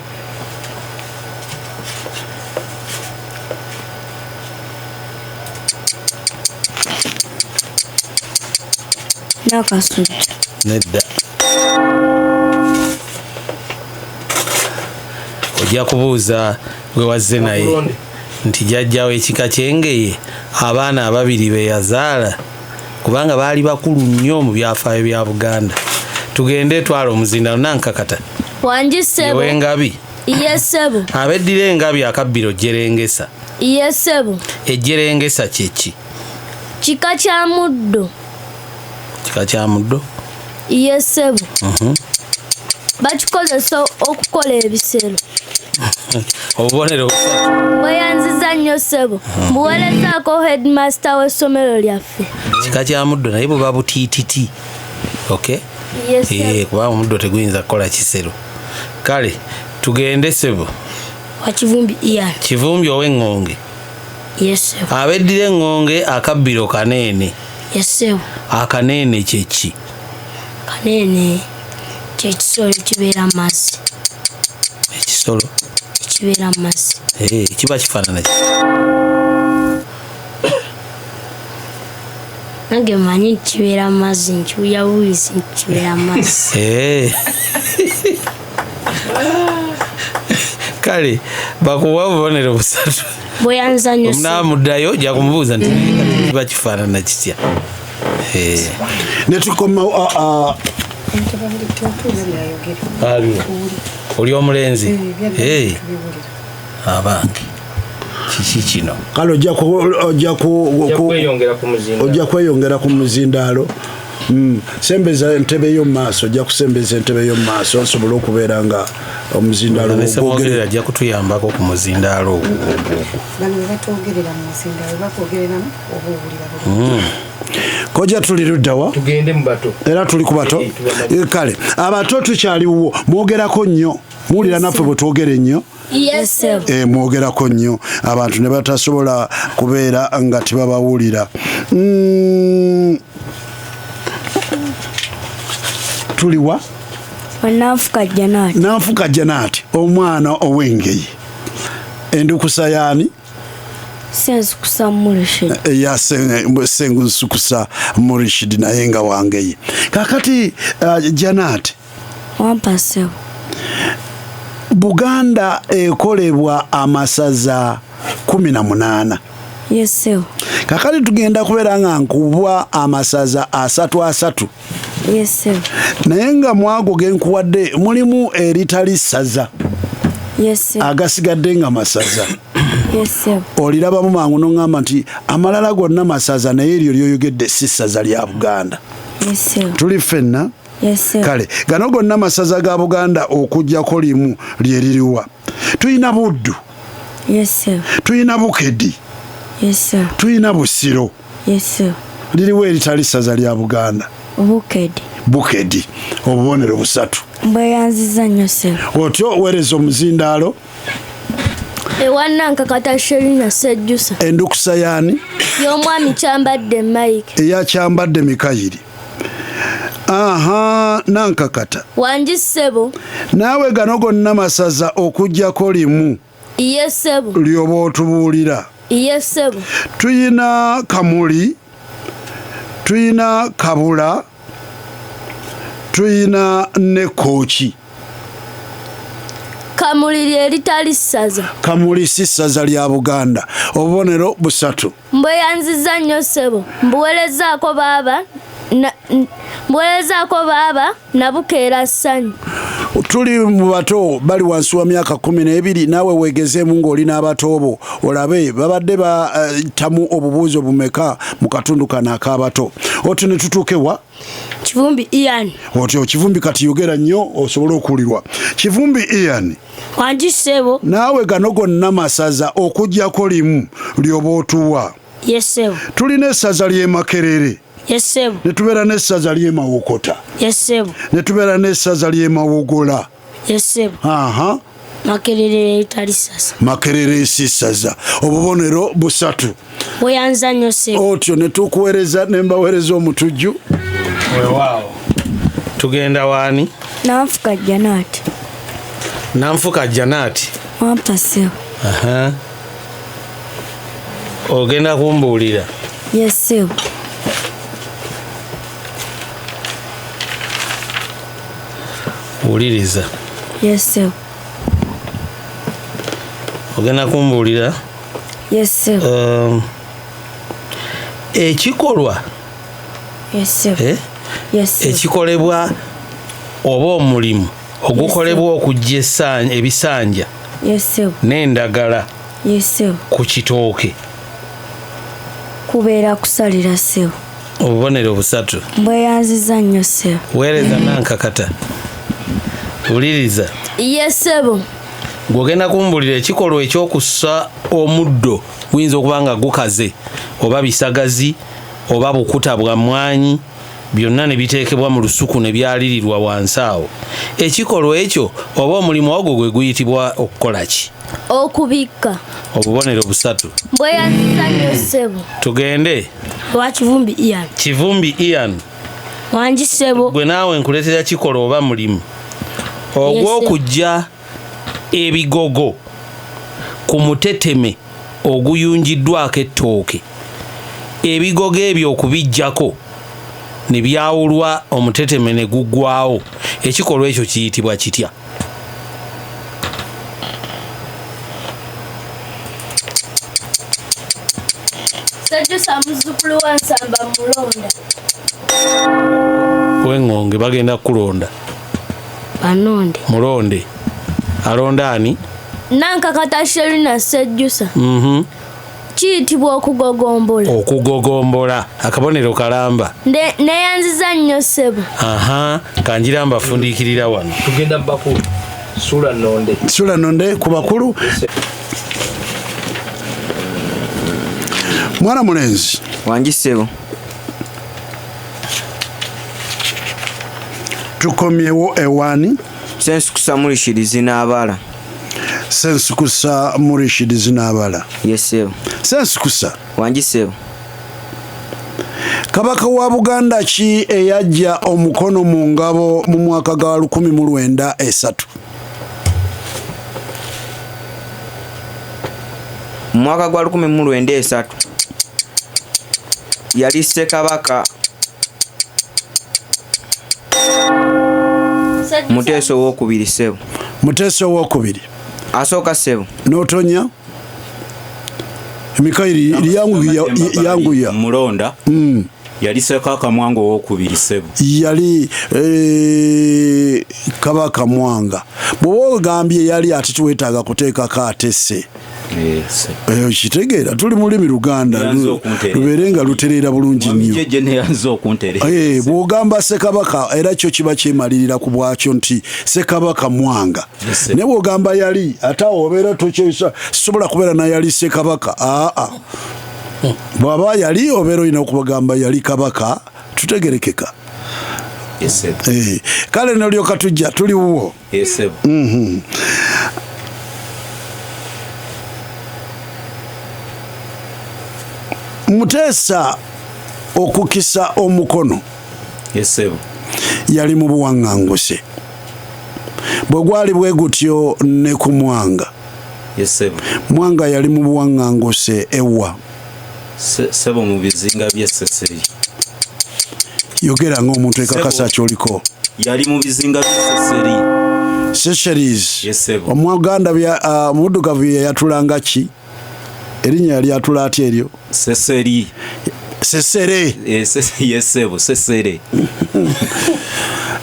Nakasujja. Nedda. Ojja kubuuza gwe wazze naye nti jjajjawo ekika ky'Engeye abaana ababiri be yazaala, kubanga baali bakulu nnyo mu byafaayo bya Buganda. Tugende twala omuzindalo. Nankakata. Wangi ssebo. Ewengabi. Iye ssebo. Abeddira engabi akabbiro jjerengesa. Iye ssebo. Ejjerengesa kye ki? Kika kya muddo. Kika kya muddo? Iye ssebo. Bakikozesa okukola ebisero. Obubonero busatu. Bweyanziza nnyo ssebo. Mbuwerezaako headmaster w'essomero lyaffe. Kika kya muddo naye buba butiititi. Okay? Yes, sir. Kubanga omuddo teguyinza kukola kisero. Kale tugende ssebo. Wa Kivumbi Ian. Kivumbi ow'Eŋŋonge. Yes ssebo. Abeddira eŋŋonge akabbiro kaneene. Yes ssebo. Akaneene kye ki? Kaneene kye kisolo ekibeera mu mazzi. Ekisolo? Ekibeera mu mazzi. Kiba kifaanana ki? Nange mmanyi nti kibeera mu mazzi, nkiwulira buwulizi nti kibeera mu mazzi. Kale bakuwa obubonero busatu. Bweyanza nnyo ssebo. Omunaamuddayo ojja kumubuuza nti kiba kifaanana kitya. Ne tukoma oli omulenzi. Abange kiki kino? Kale ojja kweyongera ku muzindaalo. Sembeza entebe yo mu maaso, ojja kusembeza entebe yo mu maaso osobole okubeera nga omuzindaalo ogwogerera. Ajja kutuyambako ku muzindaalo ogwo. Bano bwe batwogerera mu muzindaalo bakwogereramu oba owulira bulungi. Kojja tuli luddawa? Tugende mu bato. Era tuli ku bato. Kale abato tukyaliwo, mwogerako nnyo. Muwulira naffe bwe twogera ennyo? Yes sir. Mwogerako nnyo abantu ne batasobola kubeera nga tebabawulira. Tuliwa? Nanfuka Janat. Nanfuka Janat, omwana ow'Engeye. Endukusa yaani? Ssensukusa Murishid. Eya Ssensukusa Murishid naye nga wangeye. Kakati Janat. Wampa ssebo. Buganda ekolebwa amasaza 18. Yes ssebo. Kakati tugenda kubeera nga nkubwa amasaza 33. Yes ssebo. Naye nga mwago ge nkuwadde mulimu eritali ssaza. Yes ssebo. Agasigadde nga masaza. Yes ssebo. Olirabamu mangu n'oŋŋamba nti amalala gonna masaza naye eryo lyoyogedde si ssaza lya Buganda. Yes ssebo. Tuli ffenna? Yes sir. Kale gano gonna masaza ga Buganda okuggyako limu lye liriwa. Tulina Buddu. Yes sir. Tulina Bukedi. Yes sir. Tulina Busiro. Yes sir. Liriwa eritali ssaza lya Buganda? Bukedi. Bukedi. Obubonero busatu. Mbweyanziza nnyo ssebo. Otyo weereza omuzindaalo. Ewa Nankakata Sherina Sejjusa. Endukusa yaani? Y'omwami Kyambadde Mike. Eya Kyambadde Mikayiri. Aha, Nankakata. Wangi ssebo. Naawe gano gonna masaza okuggyako limu. Iye ssebo. Lyoba otubuulira. Iye ssebo. Tuyina Kamuli, tuyina Kabula, tuyina ne Kooki. Kamuli lye litali ssaza. Kamuli si ssaza lya Buganda. Obubonero busatu. Mbweyanziza nnyo ssebo. Mbuwerezaako baaba Nabukeera Ssanyu. Tuli mu bato bali wansi wa myaka 12, naawe weegezeemu ng'oli n'abato bo olabe babadde batamu obubuuzo bumeka mu katundu kano ak'abato. Otyo ne tutuuka ewa Kivumbi Ian. Otyo Kivumbi, kati yogera nnyo osobole okuwulirwa. Kivumbi Ian. Wangi ssebo. Naawe gano gonna masaza okuggyako limu ly'oba otuwa. Yes ssebo. Tulina essaza ly'e Makerere. Yes ssebo. Ne tubeera n'essaza ly'e Mawokota. Yes ssebo. Ne tubeera n'essaza ly'e Mawogola. Yes ssebo. Aha. Makerere tali ssaza. Makerere si ssaza. Obubonero busatu. Weyanza nnyo ssebo. Otyo ne tukuweereza ne mbaweereza omutujju. Weewaawo. Tugenda waani? Nanfuka Janat. Nanfuka Janat. Wampa ssebo. Aha. Ogenda kumbuulira? Yes ssebo. Wuliriza. Yes ssebo. Ogenda kumbuulira? Yes ssebo. Ekikolwa. Yes ssebo. Eh? Yes ssebo. Ekikolebwa oba omulimu ogukolebwa okuggya ebisanja. Yes ssebo. N'endagala. Yes ssebo. Ku kitooke. Kubeera kusalira ssebo. Obubonero busatu. Mbweyanziza nnyo ssebo. Weereza Nankakata. Wuliriza. Yes ssebo. Gw'ogenda kumbulira ekikolwa eky'okussa omuddo guyinza okuba nga gukaze oba bisagazi oba bukuta bwa mmwanyi byonna ne biteekebwa mu lusuku ne byalirirwa wansi awo. Ekikolwa ekyo oba omulimu ogwo gwe guyitibwa okukola ki? Okubikka. Obubonero busatu. Mbweyanziza nnyo ssebo. Tugende. Wa Kivumbi Ian. Kivumbi Ian. Wangi ssebo. Gwe naawe nkuleetera kikolwa oba mulimu ogw'okuggya ebigogo ku muteteme oguyungiddwako ettooke. Ebigogo ebyo okubiggyako ne byawulwa omuteteme ne guggwawo. Ekikolwa ekyo kiyitibwa kitya? Ssejusa muzzukulu wa Nsamba mulonda. W'eŋŋonge bagenda kukulonda. Banonde. Mulonde. Alonda ani? Nankakata Sherina Ssejusa. Kiyitibwa okugogombola. Okugogombola. Akabonero kalamba. Neyanziza nnyo ssebo. Aha, kanjira mbafundiikirira wano. Tugenda bakulu. Sula nonde. Sula nonde ku bakulu. Mwana mulenzi. Wangi ssebo. Tukomyewo ewani? Ssensukusa Murishidi Zinaabala. Ssensukusa Murishidi Zinaabala. Yes ssebo. Ssensukusa. Wangi ssebo. Kabaka wa Buganda ki eyajja omukono mu ngabo mu mwaka gwa 1903? Mu mwaka gwa 1903 yali Ssekabaka Muteesa owokubiri ssebo. Muteesa owokubiri. Asooka ssebo. N'otonya? Emikairi yanguya. Mulonda. Yali Ssekabaka Mwanga owokubiri ssebo. Yali Kabaka Mwanga. Bw'oba ogambye yali ate tuwetaaga kuteekako atese. Kitegeera tuli mu lulimi Luganda lubeere nga lutereera bulungi nnyo. Bw'ogamba Ssekabaka era kyo kiba kyemalirira ku bwakyo nti Ssekabaka Mwanga. Naye bw'ogamba yali ate awo obeera tokyesa sobola kubeera na yali Ssekabaka. Aa. Bw'aba yali obeera olina okubagamba yali kabaka tutegerekeka. Kale nolyoka tujja tuli wuwo. Muteesa okukisa omukono. Yali mu buwaŋŋanguse. Bwe gwali bwe gutyo ne ku Mwanga. Mwanga yali mu buwaŋŋanguse ewa. Ssebo mu bizinga by'e Seseri. Yogera ng'omuntu ekakasa ky'oliko. Yali mu bizinga by'e Seseri. Seychelles. Omuganda omuddugavu ye yatulanga ki? Erinnya yali atula atya eryo? Seseri. Sesere. Yes, ssebo, sesere.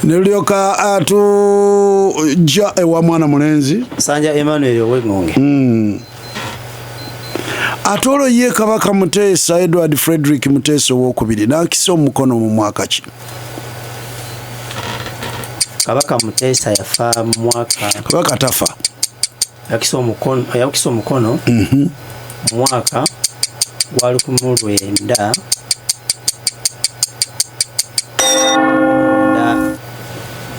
Ne lulyoka atujja ewa mwana mulenzi. Sanja Emmanuel Owengonge. Ate olwo ye Kabaka Muteesa, Edward Frederick Muteesa owokubiri, n'akisa omukono mu mwaka ki? Kabaka Muteesa yafa mu mwaka Kabaka tafa. Yakisa omukono, yakisa omukono mu mwaka gwa 1969.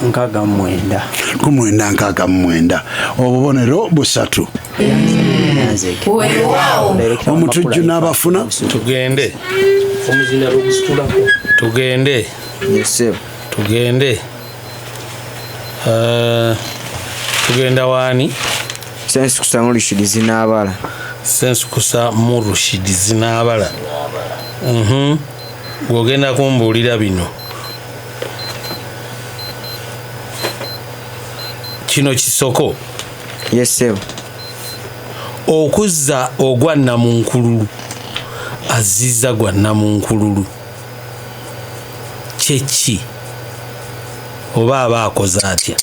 969. Obubonero busatu. Omutujju n'abafuna. Tugende. Omuzinda lwogusitulako. Tugende. Tugende. Tugenda waani? Sensukusa Murishidi Zinaabala. Sensukusa Murushidi Zinaabala. Gwogenda kumbuulira bino. Kino kisoko. Yes, sir. Okuzza ogwa nnamunkululu, azizza gwa nnamunkululu, kyeki oba aba akoze atya?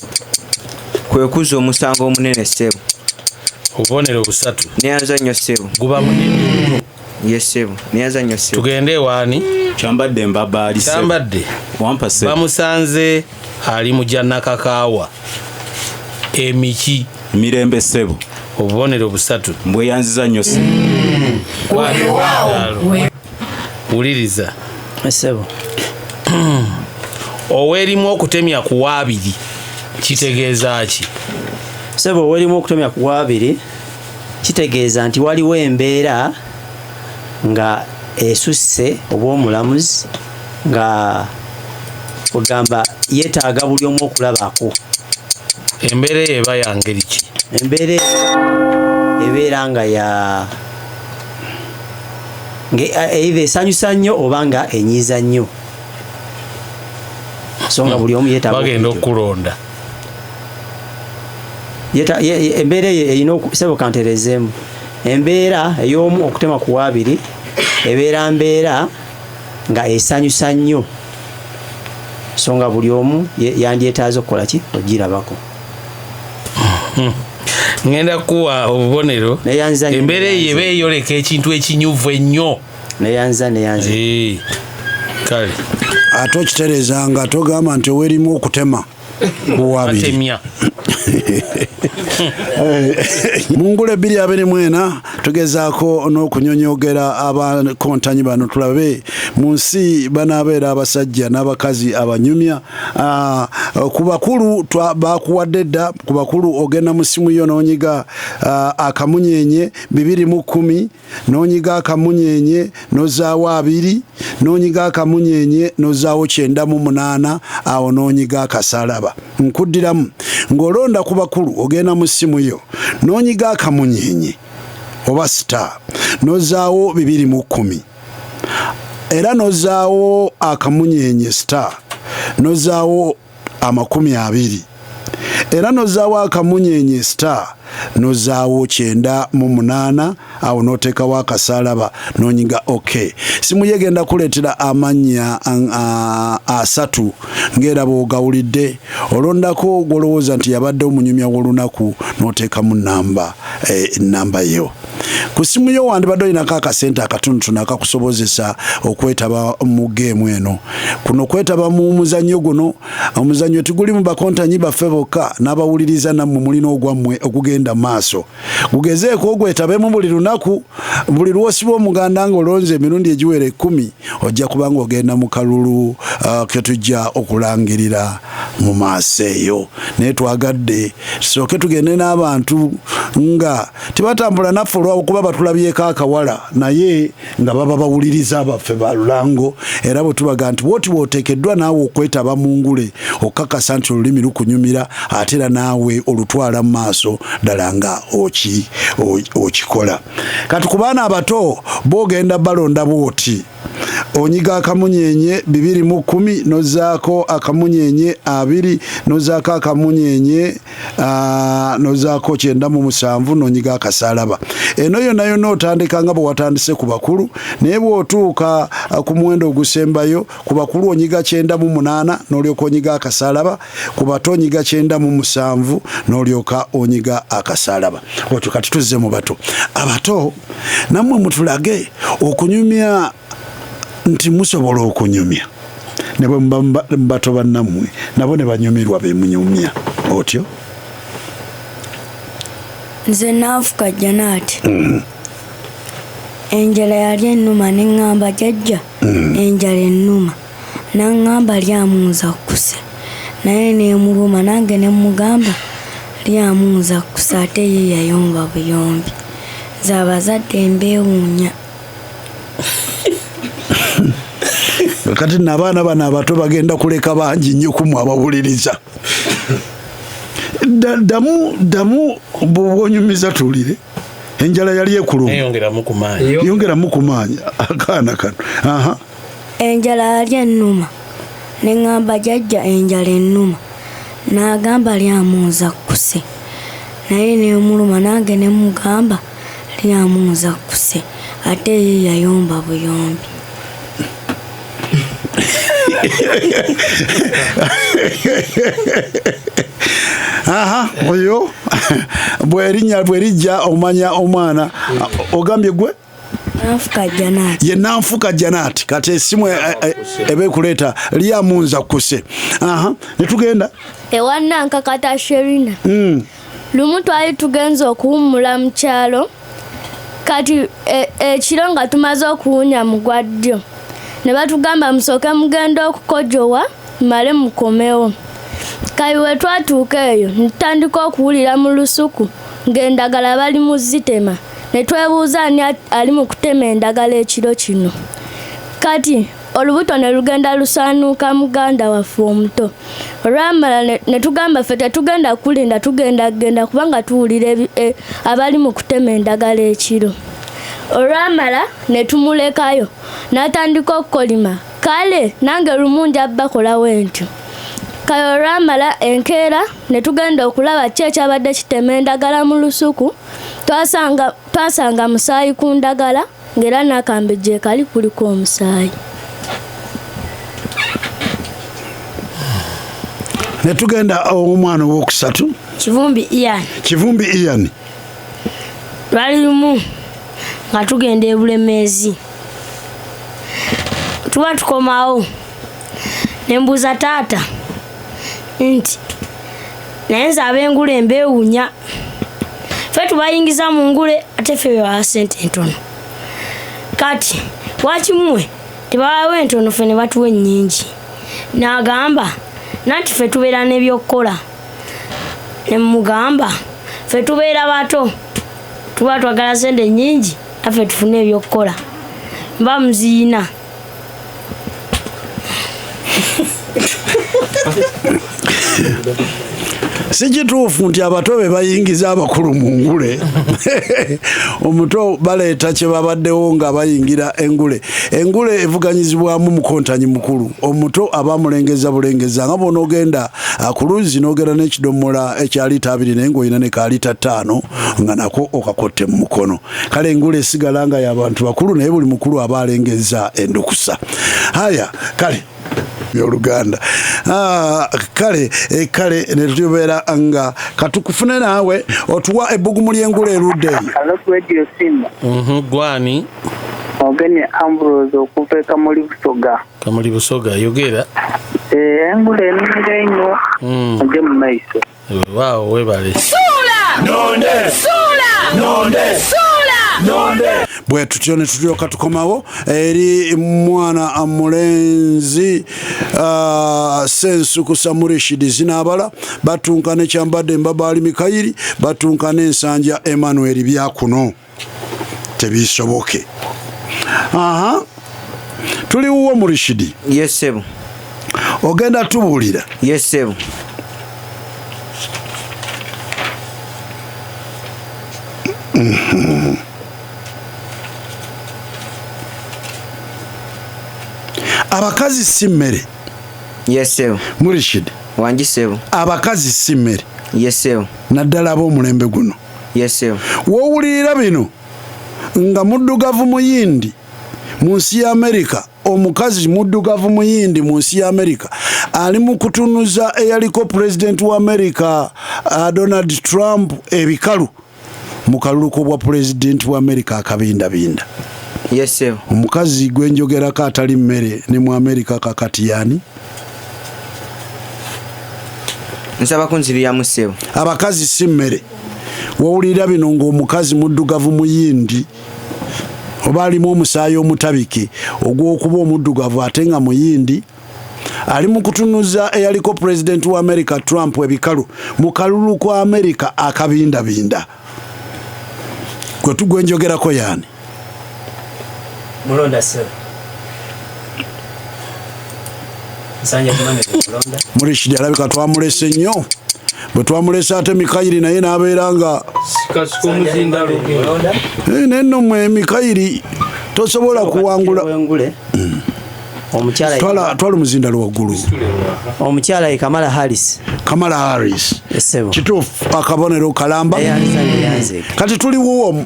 Kwe kuzza omusango omunene, ssebo. Obubonero busatu. Neyanza nnyo, ssebo. Guba munene nnyo. Yes, ssebo. Neyanza nnyo, ssebo. Tugende ewaani? Kyambadde Mbabaali, ssebo. Kyambadde. Wampa, ssebo. Bamusanze ali mu gya nakakaawa emiki. Mirembe, ssebo. Obubonero busatu. Mbweyanziza nnyo, ssebo. Wuliriza. Ssebo. Owerimu okutemya ku waabiri kitegeeza ki? Ssebo, owerimu okutemya ku waabiri kitegeeza nti waliwo embeera nga esusse oba omulamuzi nga ogamba yeetaaga buli omu okulabako. Embeera eyo eba ya ngeri ki? Embeera eyo ebeera nga ya either esanyusa nnyo oba nga enyiiza nnyo, so nga buli omu yeetaaga Bagenda okulonda. Embeera eyo erina sebo kanterezeemu, embeera ey'omu okutema ku waabiri ebeera mbeera nga esanyusa nnyo, so nga buli omu yandyetaaze okukola ki, ogirabako. Ngenda kuwa obubonero. Neyanza nnyo. Embeera eyo eba eyoleka ekintu ekinyuvu ennyo. Neyanza, neyanza. Kale. Ate okitereezanga, togamba nti owerimu okutema ku wabiri. Batemya. Mu ngule 224 tugezaako n'okunyonyogera abakontanyi bano, tulabe mu nsi banaabeera abasajja n'abakazi abanyumya. Ku bakulu bakuwadde dda. Ku bakulu ogenda mu simu yo n'onyiga akamunyenye 210, n'onyiga akamunyenye n'ozaawo 2, n'onyiga akamunyenye n'ozaawo 98, awo n'onyiga akasalaba. Nkuddiramu, ng'olonda ku bakulu ogenda mu simu yo n'onyiga akamunyenye oba star n'ozaawo 210, era n'ozaawo akamunyenye star n'ozaawo 20, era n'ozaawo akamunyenye star n'ozaawo 98, awo n'oteekawo akasalaba n'onyiga OK. Simu ye egenda kuleetera amannya 3 ng'era bw'ogawulidde, olondako gw'olowooza nti yabadde omunyumya w'olunaku n'oteekamu namba yo. Ku simu yo wandibadde olinako akasente akatonotono akakusobozesa okwetaba mu geemu eno. Kuno kwetaba mu muzannyo guno, omuzannyo teguli mu bakontanyi baffe bokka, n'abawuliriza nammwe mulina ogwammwe ogugenda mu maaso. Gugezeeko ogwetabemu buli lunaku, buli lwosiba omuganda ng'olonze emirundi egiwera 10, ojja kuba ng'ogenda mu kalulu ketujja okulangirira mu maaso eyo. Naye twagadde tusooke tugende n'abantu nga tebatambula naffe olwokuba batulabyeko akawala, naye nga baba bawuliriza baffe ba lulango. Era bwe tubaga nti bwoti bw'oteekeddwa naawe okwetaba mu ngule, okakasa nti olulimi lukunyumira, ate era naawe olutwala mu maaso ddala nga okikola. Kati ku baana abato boogenda balonda bwoti. Onyiga akamunyenye 2 mu 10 nozaako akamunyenye 2 nozaako akamunyenye nozaako 97 nonyiga akasalaba. Eno yonna yonna otandika nga bwe watandise ku bakulu, naye bw'otuuka ku muwendo ogusembayo ku bakulu onyiga 98 n'olyoka onyiga akasalaba, ku bato onyiga 97 n'olyoka onyiga akasalaba. Otyo kati tuzze mu bato. Abato nammwe mutulage okunyumya nti musobola okunyumya ne bwe muba bato bannammwe nabo ne banyumirwa be munyumya. Otyo nze nanfuka Janaati. Enjala yali ennuma ne ŋŋamba jjajja enjala ennuma, n'aŋŋamba lyamunza kkuse, naye n'emuluma nange ne mmugamba lyamunza kkuse, ate ye yayomba buyombi. Nze abazadde mbeewuunya. Kati nno abaana bano abato bagenda kuleka bangi nnyo ku mmwe abawuliriza. Ddamu bw'onyumiza tuwulire. Enjala yali ekuluma. Eyongeramu ku maanyi. Yongeramu ku maanyi akaana kano. Aha. Enjala yali ennuma ne ŋŋamba jjajja enjala ennuma, n'agamba lyamunza kkuse, naye n'emuluma nange ne mmugamba lyamunza kkuse, ate ye yayomba buyombi. Aha, oyo bwerinnya bwerijja omanya omwana. Ogambye gwe Nanfuka Janaati. Ye Nanfuka Janaati. Kati esimu eba ekuleeta lyamunza kkuse. Aha, ne tugenda ewa Nankakata Sherina. Lumu twali tugenze okuwummula mu kyalo, kati ekiro nga tumaze okuwunya mu gwa ddyo, ne batugamba musooke mugende okukojowa male mukomewo. Kati bwe twatuuka eyo ne tutandika okuwulira mu lusuku ng'endagala bali mu zitema, ne twebuuza ani ali mu kutema endagala ekiro kino. Kati olubuto ne lugenda lusaanuuka muganda waffe omuto. Olwamala ne tugamba ffe tetugenda kulinda, tugenda kugenda kubanga tuwulira abali mu kutema endagala ekiro. Olwamala ne tumulekayo n'atandika okukolima, kale nange lumu nja bakolawo entyo. Kale olwamala enkeera ne tugenda okulaba ki ekyabadde kitema endagala mu lusuku, twasanga musaayi ku ndagala ng'era n'akambe gye kali kuliko omusaayi. Ne tugenda omwana owokusatu. Kivumbi Ian. Kivumbi Ian. Lwali lumu nga tugenda e Bulemeezi, tuba tukomawo ne mbuuza taata nti naye nze ab'engule mbeewuunya, ffe tubayingiza mu ngule ate ffe bebawa ssente entono, kati lwaki mmwe tebabawa entono ffe ne batuwa ennyingi? N'agamba nanti ffe tubeera n'ebyokukola. Ne mmugamba ffe tubeera bato, tuba twagala ssente nnyingi naffe tufune ebyokukola, mba muziyina. Si kituufu nti abato be bayingiza abakulu mu ngule. Omuto baleeta kye babaddewo nga bayingira engule. Engule evuganyizibwamu mukontanyi mukulu, omuto aba amulengeza bulengeza, nga bw'onoogenda ku luzzi n'ogenda n'ekidomola ekya liita 2 naye ng'olina ne ka liita 5 nga nako okakotte mu mukono. Kale engule esigala nga y'abantu bakulu, naye buli mukulu aba alengeza endukusa. Haya, kale Oluganda. Kale kale ne tubeera nga katukufune naawe otuwa ebbugumu ly'engule erudde eyo. Hello, Radio Simba. Gwani? Ogenye Ambrose okuva e Kamuli Busoga. Kamuli Busoga, yogera. Engule ennungi ennyo. Mujje mu maiso. Waawo, webale. Suula! Nonde! Suula! Nonde! Suula! Nonde! Bwe tutyo ne tulyoka tukomawo eri mwana mulenzi Ssensuku Samurishidi Zinaabala, batunka ne Kyambadde Mbabaali Mikayiri, batunka n'Ensanja Emmanuel Byakuno. Tebisoboke. Aha. Tuli wuwo Murishidi. Yes, sebo. Ogenda tubuulira. Yes, sebo. Abakazi si mmere. Yes ssebo. Murishid. Wangi ssebo. Abakazi si mmere. Yes ssebo. Naddala ab'omulembe guno. Yes ssebo. W'owulirira bino nga muddugavu muyindi mu nsi ya Amerika, omukazi muddugavu muyindi mu nsi ya Amerika ali mu kutunuza eyaliko pulezidenti wa Amerika Donald Trump ebikalu mu kalulu k'obwa pulezidenti wa Amerika akabindabinda. Yes ssebo. Omukazi gwe njogerako atali mmere ne mu Amerika kakati yani? Nsaba kunziriramu ssebo. Abakazi si mmere. Wowulira bino ng'omukazi muddugavu muyindi oba alimu omusaayi omutabike ogw'okuba omuddugavu ate nga muyindi, ali mu kutunuza eyaliko pulezidenti wa America Trump ebikalu mu kalulu kwa Amerika akabindabinda. Gwe tugwenjogerako yaani? Mulonda ssebo. Nsanja Emmanuel Mulonda. Murishidi alabika twamulese nnyo. Bwe twamulese ate Mikayiri naye n'abeera nga naye nno mmwe Mikayiri tosobola kuwangula. Omukyala Twala omuzindalo waggulu. Omukyala ye Kamala Harris. Kamala Harris. Ssebo. Kituufu, akabonero kalamba. Kati tuli wuwo.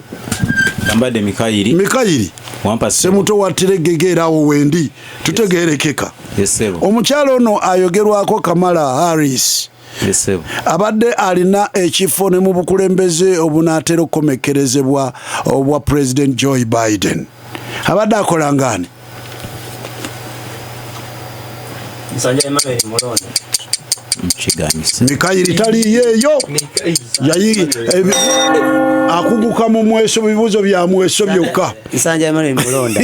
Tambadde Mikayiri. Mikayiri. Wampa Semuto wattira eggege era awo wendi tutegeerekeka. Yes ssebo. Omukyala ono ayogerwako Kamala Harris. Yes ssebo. Abadde alina ekifo ne mu bukulembeze obunaatera okukomekkerezebwa obwa President Joe Biden. Abadde akola ng'ani? Nsanja Emmanuel Mulonda. Mikayiri taliyeeyo. Akuguka mu mweso, bibuuzo bya mweso byokka. Nsanja Emmanuel Mulonda.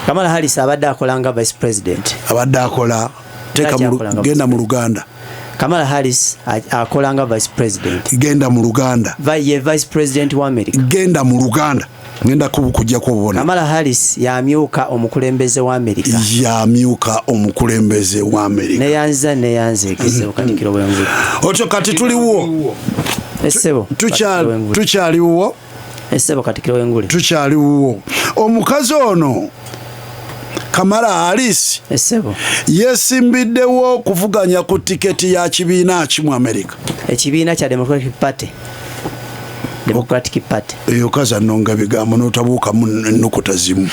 Kamala Harris abadde akola nga vice president. Abadde akola teka genda mu Luganda. Kamala Harris akola nga vice president. Genda mu Luganda. Ye vice president wa America. Genda mu Luganda. Ngenda kujjako obubonero. Kamala Harris yamyuka omukulembeze wa Amerika. Yamyuka omukulembeze wa Amerika. Neyanza ekisewo Katikkiro w'Engulu. Otyo kati tuliwo. Essebo. Tukyaliwo. Essebo Katikkiro w'Engulu. Tukyaliwo. Omukazi ono Kamala Harris essebo yesimbiddewo okuvuganya ku tiketi ya kibiina ki mu Amerika? Ekibiina kya Democratic Party. Democratic Party. Eyo kaza nonga bigambo n'otabuukamu ennukuta zimu.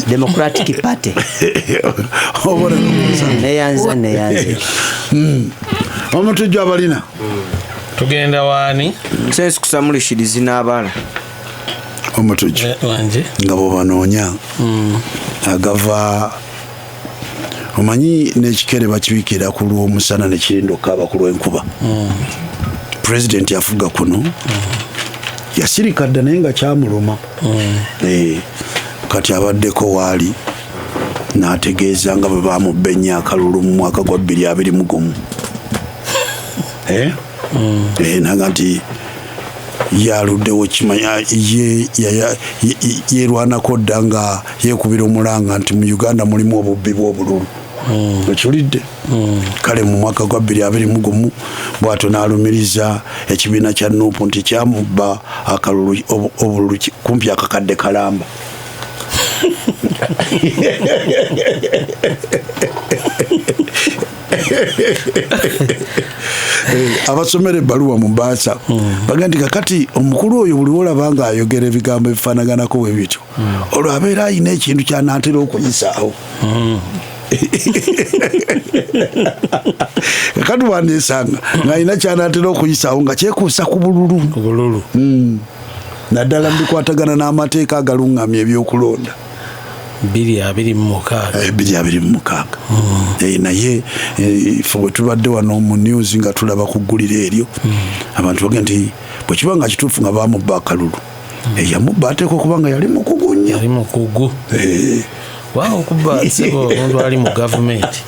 Democratic Party. Neyanza. Omutujju abalina. Tugenda waani? Nsensi kusamulishiri zinaabala. Omutujju. Wanje. Nga bw'obanoonya. Agava omanyi n'ekikere bakibiikira ku lw'omusana ne kirinda okukaaba ku lw'enkuba. President yafuga kuno. Yasirika dda naye nga kyamuluma. Kati abaddeko waali n'ategeeza nga bwe bamubba ennyo akalulu mu mwaka gwa 2021. Naga nti yaluddewo kimanya yeerwanako dda nga yeekubira omulanga nti mu Uganda mulimu obubbi bw'obululu. Okiwulidde? Kale mu mwaka gwa 2021 bw'atyo n'alumiriza ekibiina kya NUP nti kyamubba akalulu obululu kumpi akakadde kalamba. Abasomera ebbaluwa mu mbaasa bagamba nti kakati omukulu oyo buli lw'olaba ng'ayogera ebigambo ebifaanaganako bwe bityo, olwo abeera alina ekintu ky'anaatera okuyisaawo. Kakati wanneesanga ng'alina ky'anaatera okuyisaawo nga kyekuusa ku bululu. Naddala mu bikwatagana n'amateeka agalungamya ebyokulonda. 2026. 2026. Naye ffe bwe tubadde wano mu news nga tulaba ku ggulire eryo, abantu bagamba nti bwe kiba nga kituufu nga baamubba akalulu, eyamubba ateekwa okuba nga yali mukugu nnyo. Yali mukugu. Waawo okuba ssebo omuntu ali mu gavumenti.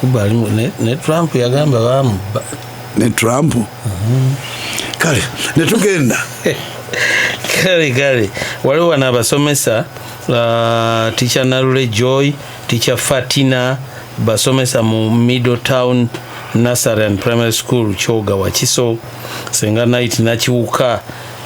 Kuba ali ne Trump yagamba baamubba. Ne Trump? Kale ne tugenda. Kale waliwo wano abasomesa Teacher Nalule Joy, Teacher Fatina, basomesa mu Middletown Nursery and Primary School Kyoga Wakiso, Senga Night Nakiwuka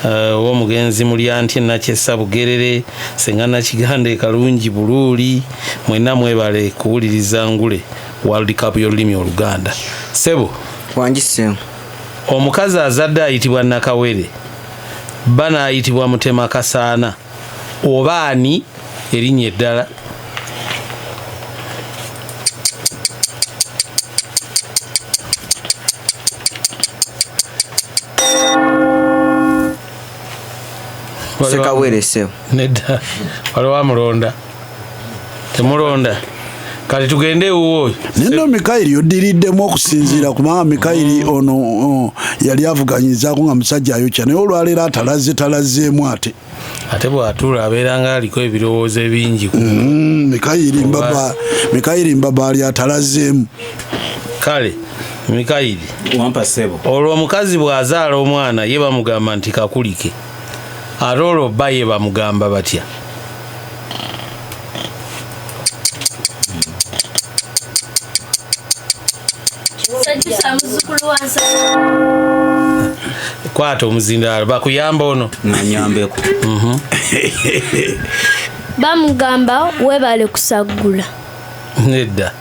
Owomugenzi Mulyanti Nakyessa Bugerere, Senga Nakiganda e Kalungi Buluuli, mwenna mwebale kuwuliriza Ngule World Cup y'olulimi Oluganda. Ssebo. Wangi ssebo. Omukazi azadde ayitibwa Nakawere, bba n'ayitibwa Mutema Kasaana, oba ani erinnya eddala? Ssekawere ssebo. Nedda, waliwo amulonda. Temulonda. Kati tugende ewuwo. Nno Mikayiri oddiriddemu okusinziira kubanga Mikayiri ono yali avuganyizaako nga musajja ayokya, naye olwaleero atalaze talazeemu ate. Ate bw'atuula abeera nga aliko ebirowoozo ebingi. Mikayiri Mbabaali atalazeemu. Kale Mikayiri. Wampa ssebo. Olwo omukazi bw'azaala omwana ye bamugamba nti kakulike. Ate olwo bba ye bamugamba batya? Kwata omuzindaalo bakuyamba ono. Nanyambeko. Bamugamba webale kusaggula. Nedda.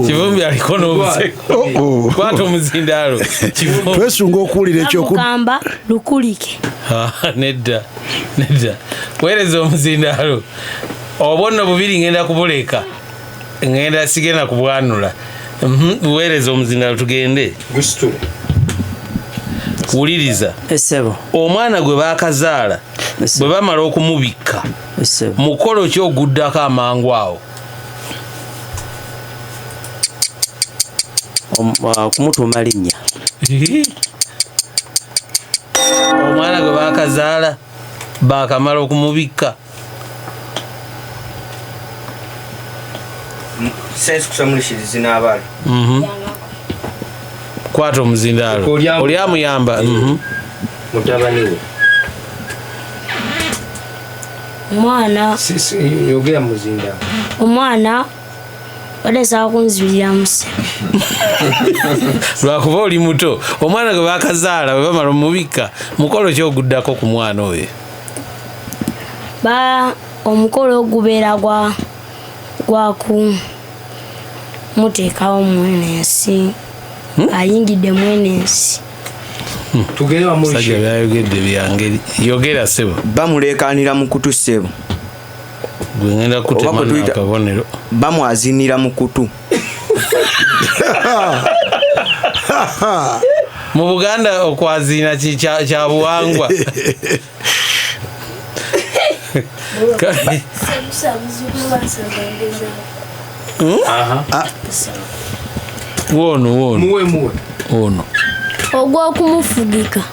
Kivumbi aliko n'obuseko. Kwata omuzindaalo. Twesunga okuwulira eky'oku- Bamugamba lukulike. Nedda. Nedda. Weereza omuzindaalo. Obwo nno bubiri ngenda kubuleka. Ngenda sigenda kubwanula. Weereza omuzindaalo tugende. Wuliriza. Essebo. Omwana gwe baakazaala bwe bamala okumubikka, mukolo ki oguddako amangu awo? Kumutuuma linnya. Omwana gwe baakazaala baakamala okumubikka. Kwata omuzindaalo. Oli amuyamba. Mutabani we. Omwana. Yogera muzindaalo. Omwana badde kunzibirira muse. Lwakuba oli muto. Omwana gwe baakazaala bwe bamala omubikka, mukolo ki oguddako ku mwana oyo? Ba omukolo gubeera gwa ku muteekawo mwene ensi. Ayingidde mwene ensi. Musajja byayogedde byangeri. Yogera ssebo. Bamuleekaanira mu kutu ssebo. Gwe ngenda kutema n'akabonero. Bamwazinira mu kutu. Mu Buganda okwazina kya buwangwa. Wono wono. Muwe muwe. Ono. Ogw'okumufugika.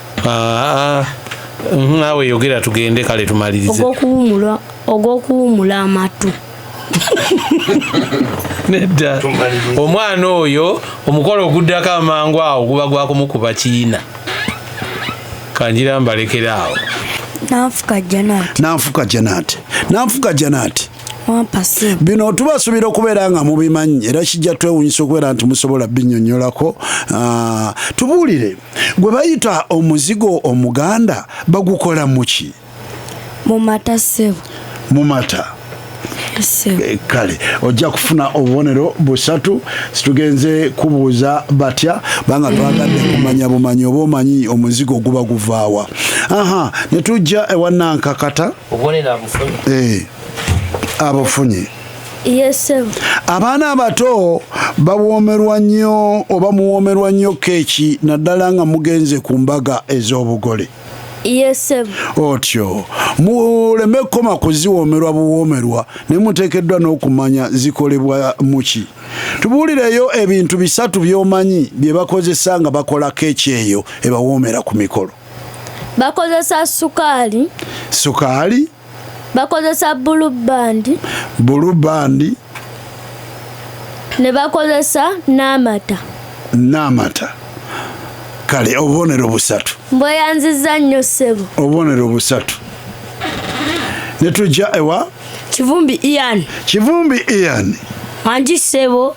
Naawe yogera tugende kale tumalirize. Ogw'okuwumula amatu. Nedda. Omwana oyo omukolo oguddako amangu awo guba gwa kumukuba kiina. Kanjira mbalekera awo. Nanfuka Janat. Nanfuka Janat. Nanfuka Janat. Wampase. Bino tubasuubira okubeera nga mubimanyi era kijja twewuunyisa okubeera nti musobola binnyonnyolako. Tubuulire, gwe bayita omuzigo omuganda bagukola mu ki? Mu mata ssebo. Mu mata. Kale ojja kufuna obubonero busatu. Situgenze kubuuza batya banga twagadde kumanya bumanyi oba omanyi omuzigo guba guvaawa. Aha, ne tujja ewa Nankakata. Obubonero abufunye. Abufunye. Yes, sir. Abaana abato bawoomerwa nnyo oba muwoomerwa nnyo keeki naddala nga mugenze ku mbaga ez'obugole. Yes, sir. Otyo muleme kukoma kuziwoomerwa buwoomerwa naye muteekeddwa n'okumanya zikolebwa muki. Tubuulireyo ebintu bisatu by'omanyi bye bakozesa nga bakola keeki eyo ebawoomera ku mikolo. Bakozesa sukaali. Sukaali. Bakozesa blue band. Blue band. Ne bakozesa n'amata. N'amata. Kale obubonero busatu. Mbweyanzizza nnyo ssebo. Obubonero busatu. Ne tujja ewa Kivumbi Ian. Kivumbi Ian. Wangi ssebo.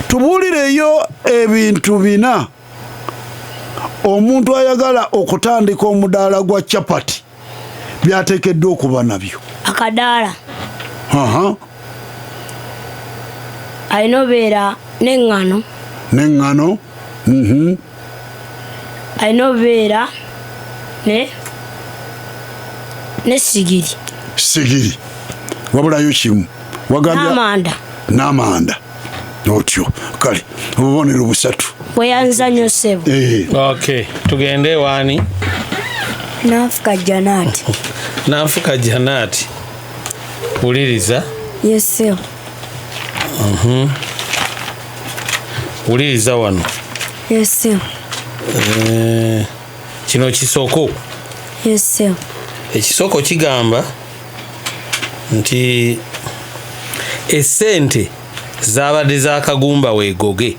Tubuulireyo ebintu bina Omuntu ayagala okutandika omudaala gwa chapati byateekeddwa okuba nabyo. Akadaala. Aha. Alina obeera n'eŋŋano. N'eŋŋano. Alina obeera ne sigiri. Sigiri. Wabulayo kimu. Wagambye n'amanda. N'amanda. Otyo. Kale obubonero busatu. Bweyanza nnyo ssebo. Okay, tugende waani? Nanfuka Janati. Nanfuka Janati. Wuliriza. Yes sir. Wuliriza wano. Yes sir. Kino kisoko. Yes sir. Ekisoko kigamba nti esente zabadde za Kagumba weegoge.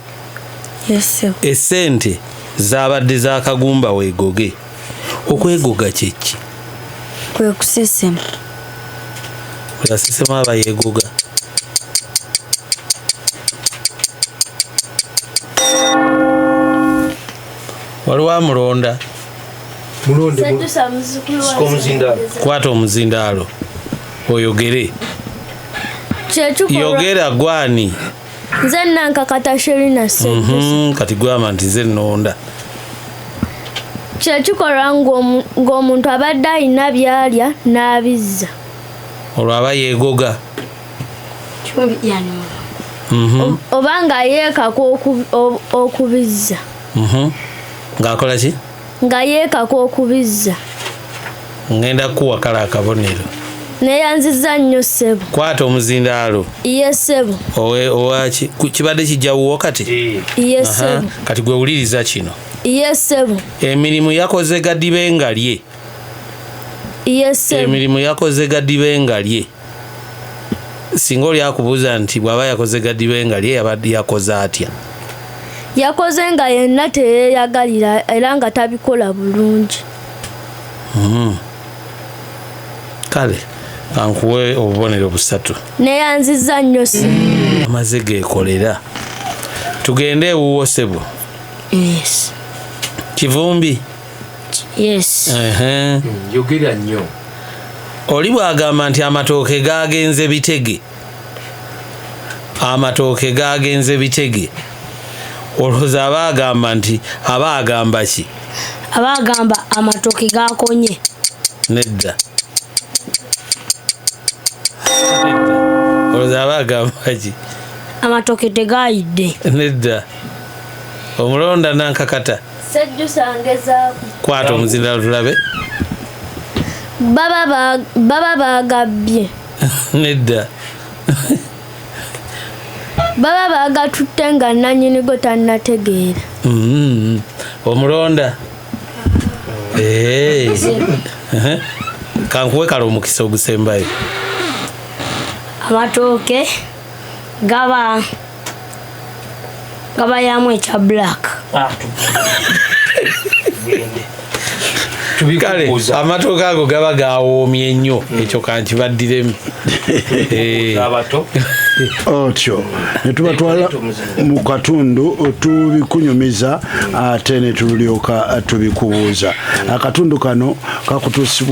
Yes sir. Esente zabadde za Kagumba weegoge. Okwegoga kyeki? Kwe kusesema. Yasesema aba yeegoga. Waliwo amulonda. Kwata omuzindaalo oyogere. Yogera gwani? Nze Nankakata Sherina Ssejjusa. Kati gwama nti nze nnonda. Kyekikolwa ng'omuntu abadde alina by'alya n'abizza. Olwo aba yeegoga. Oba nga yeekaka okubizza. Ng'akola ki? Nga yeekaka okubizza. Ngenda kuwa kale akabonero. Neeyanzizza nnyo ssebo. Kwata omuzindaalo. Ye ssebo. Owaki kibadde kijja wuwo kati? Ye ssebo. Kati gwe wuliriza kino. Ye ssebo. Emirimu yakoze gadibe nga lye. Ye ssebo. Emirimu yakoze gadibe nga lye. Singa oli akubuuza nti bw'aba yakoze gadibe nga lye yabadde yakoze atya? Yakoze nga yenna teyeeyagalira era nga tabikola bulungi. Kale kankuwe obubonero busatu. Neeyanzizza nnyo ssebo. Amaze geekolera. Tugende ewuwo ssebo. Yes. Kivumbi. Yes. Yogera nnyo. Oli bw'agamba nti amatooke gaagenze bitege. Amatooke gaagenze bitege. Olowooza aba agamba nti aba agamba ki? Aba agamba amatooke gaakonye. Nedda. Olowooza aba agamba ki? Amatooke tegaayidde. Nedda. Omulonda Nankakata. Ssejjusa ngezaako. Kwata omuzindaalo tulabe. Baba baagabbye. Nedda. Baba baagatutte nga nnannyini go tannategeera. Omulonda. Kankuwe kale omukisa ogusembayo. Amatooke gaba yamu ekya black. Kale amatooke ago gaba gawoomye nnyo, ekyo kankibaddiremu. Otyo ne tubatwala mu katundu tubikunyumiza ate ne tulyoka tubikubuuza. Akatundu kano kakutuusibwa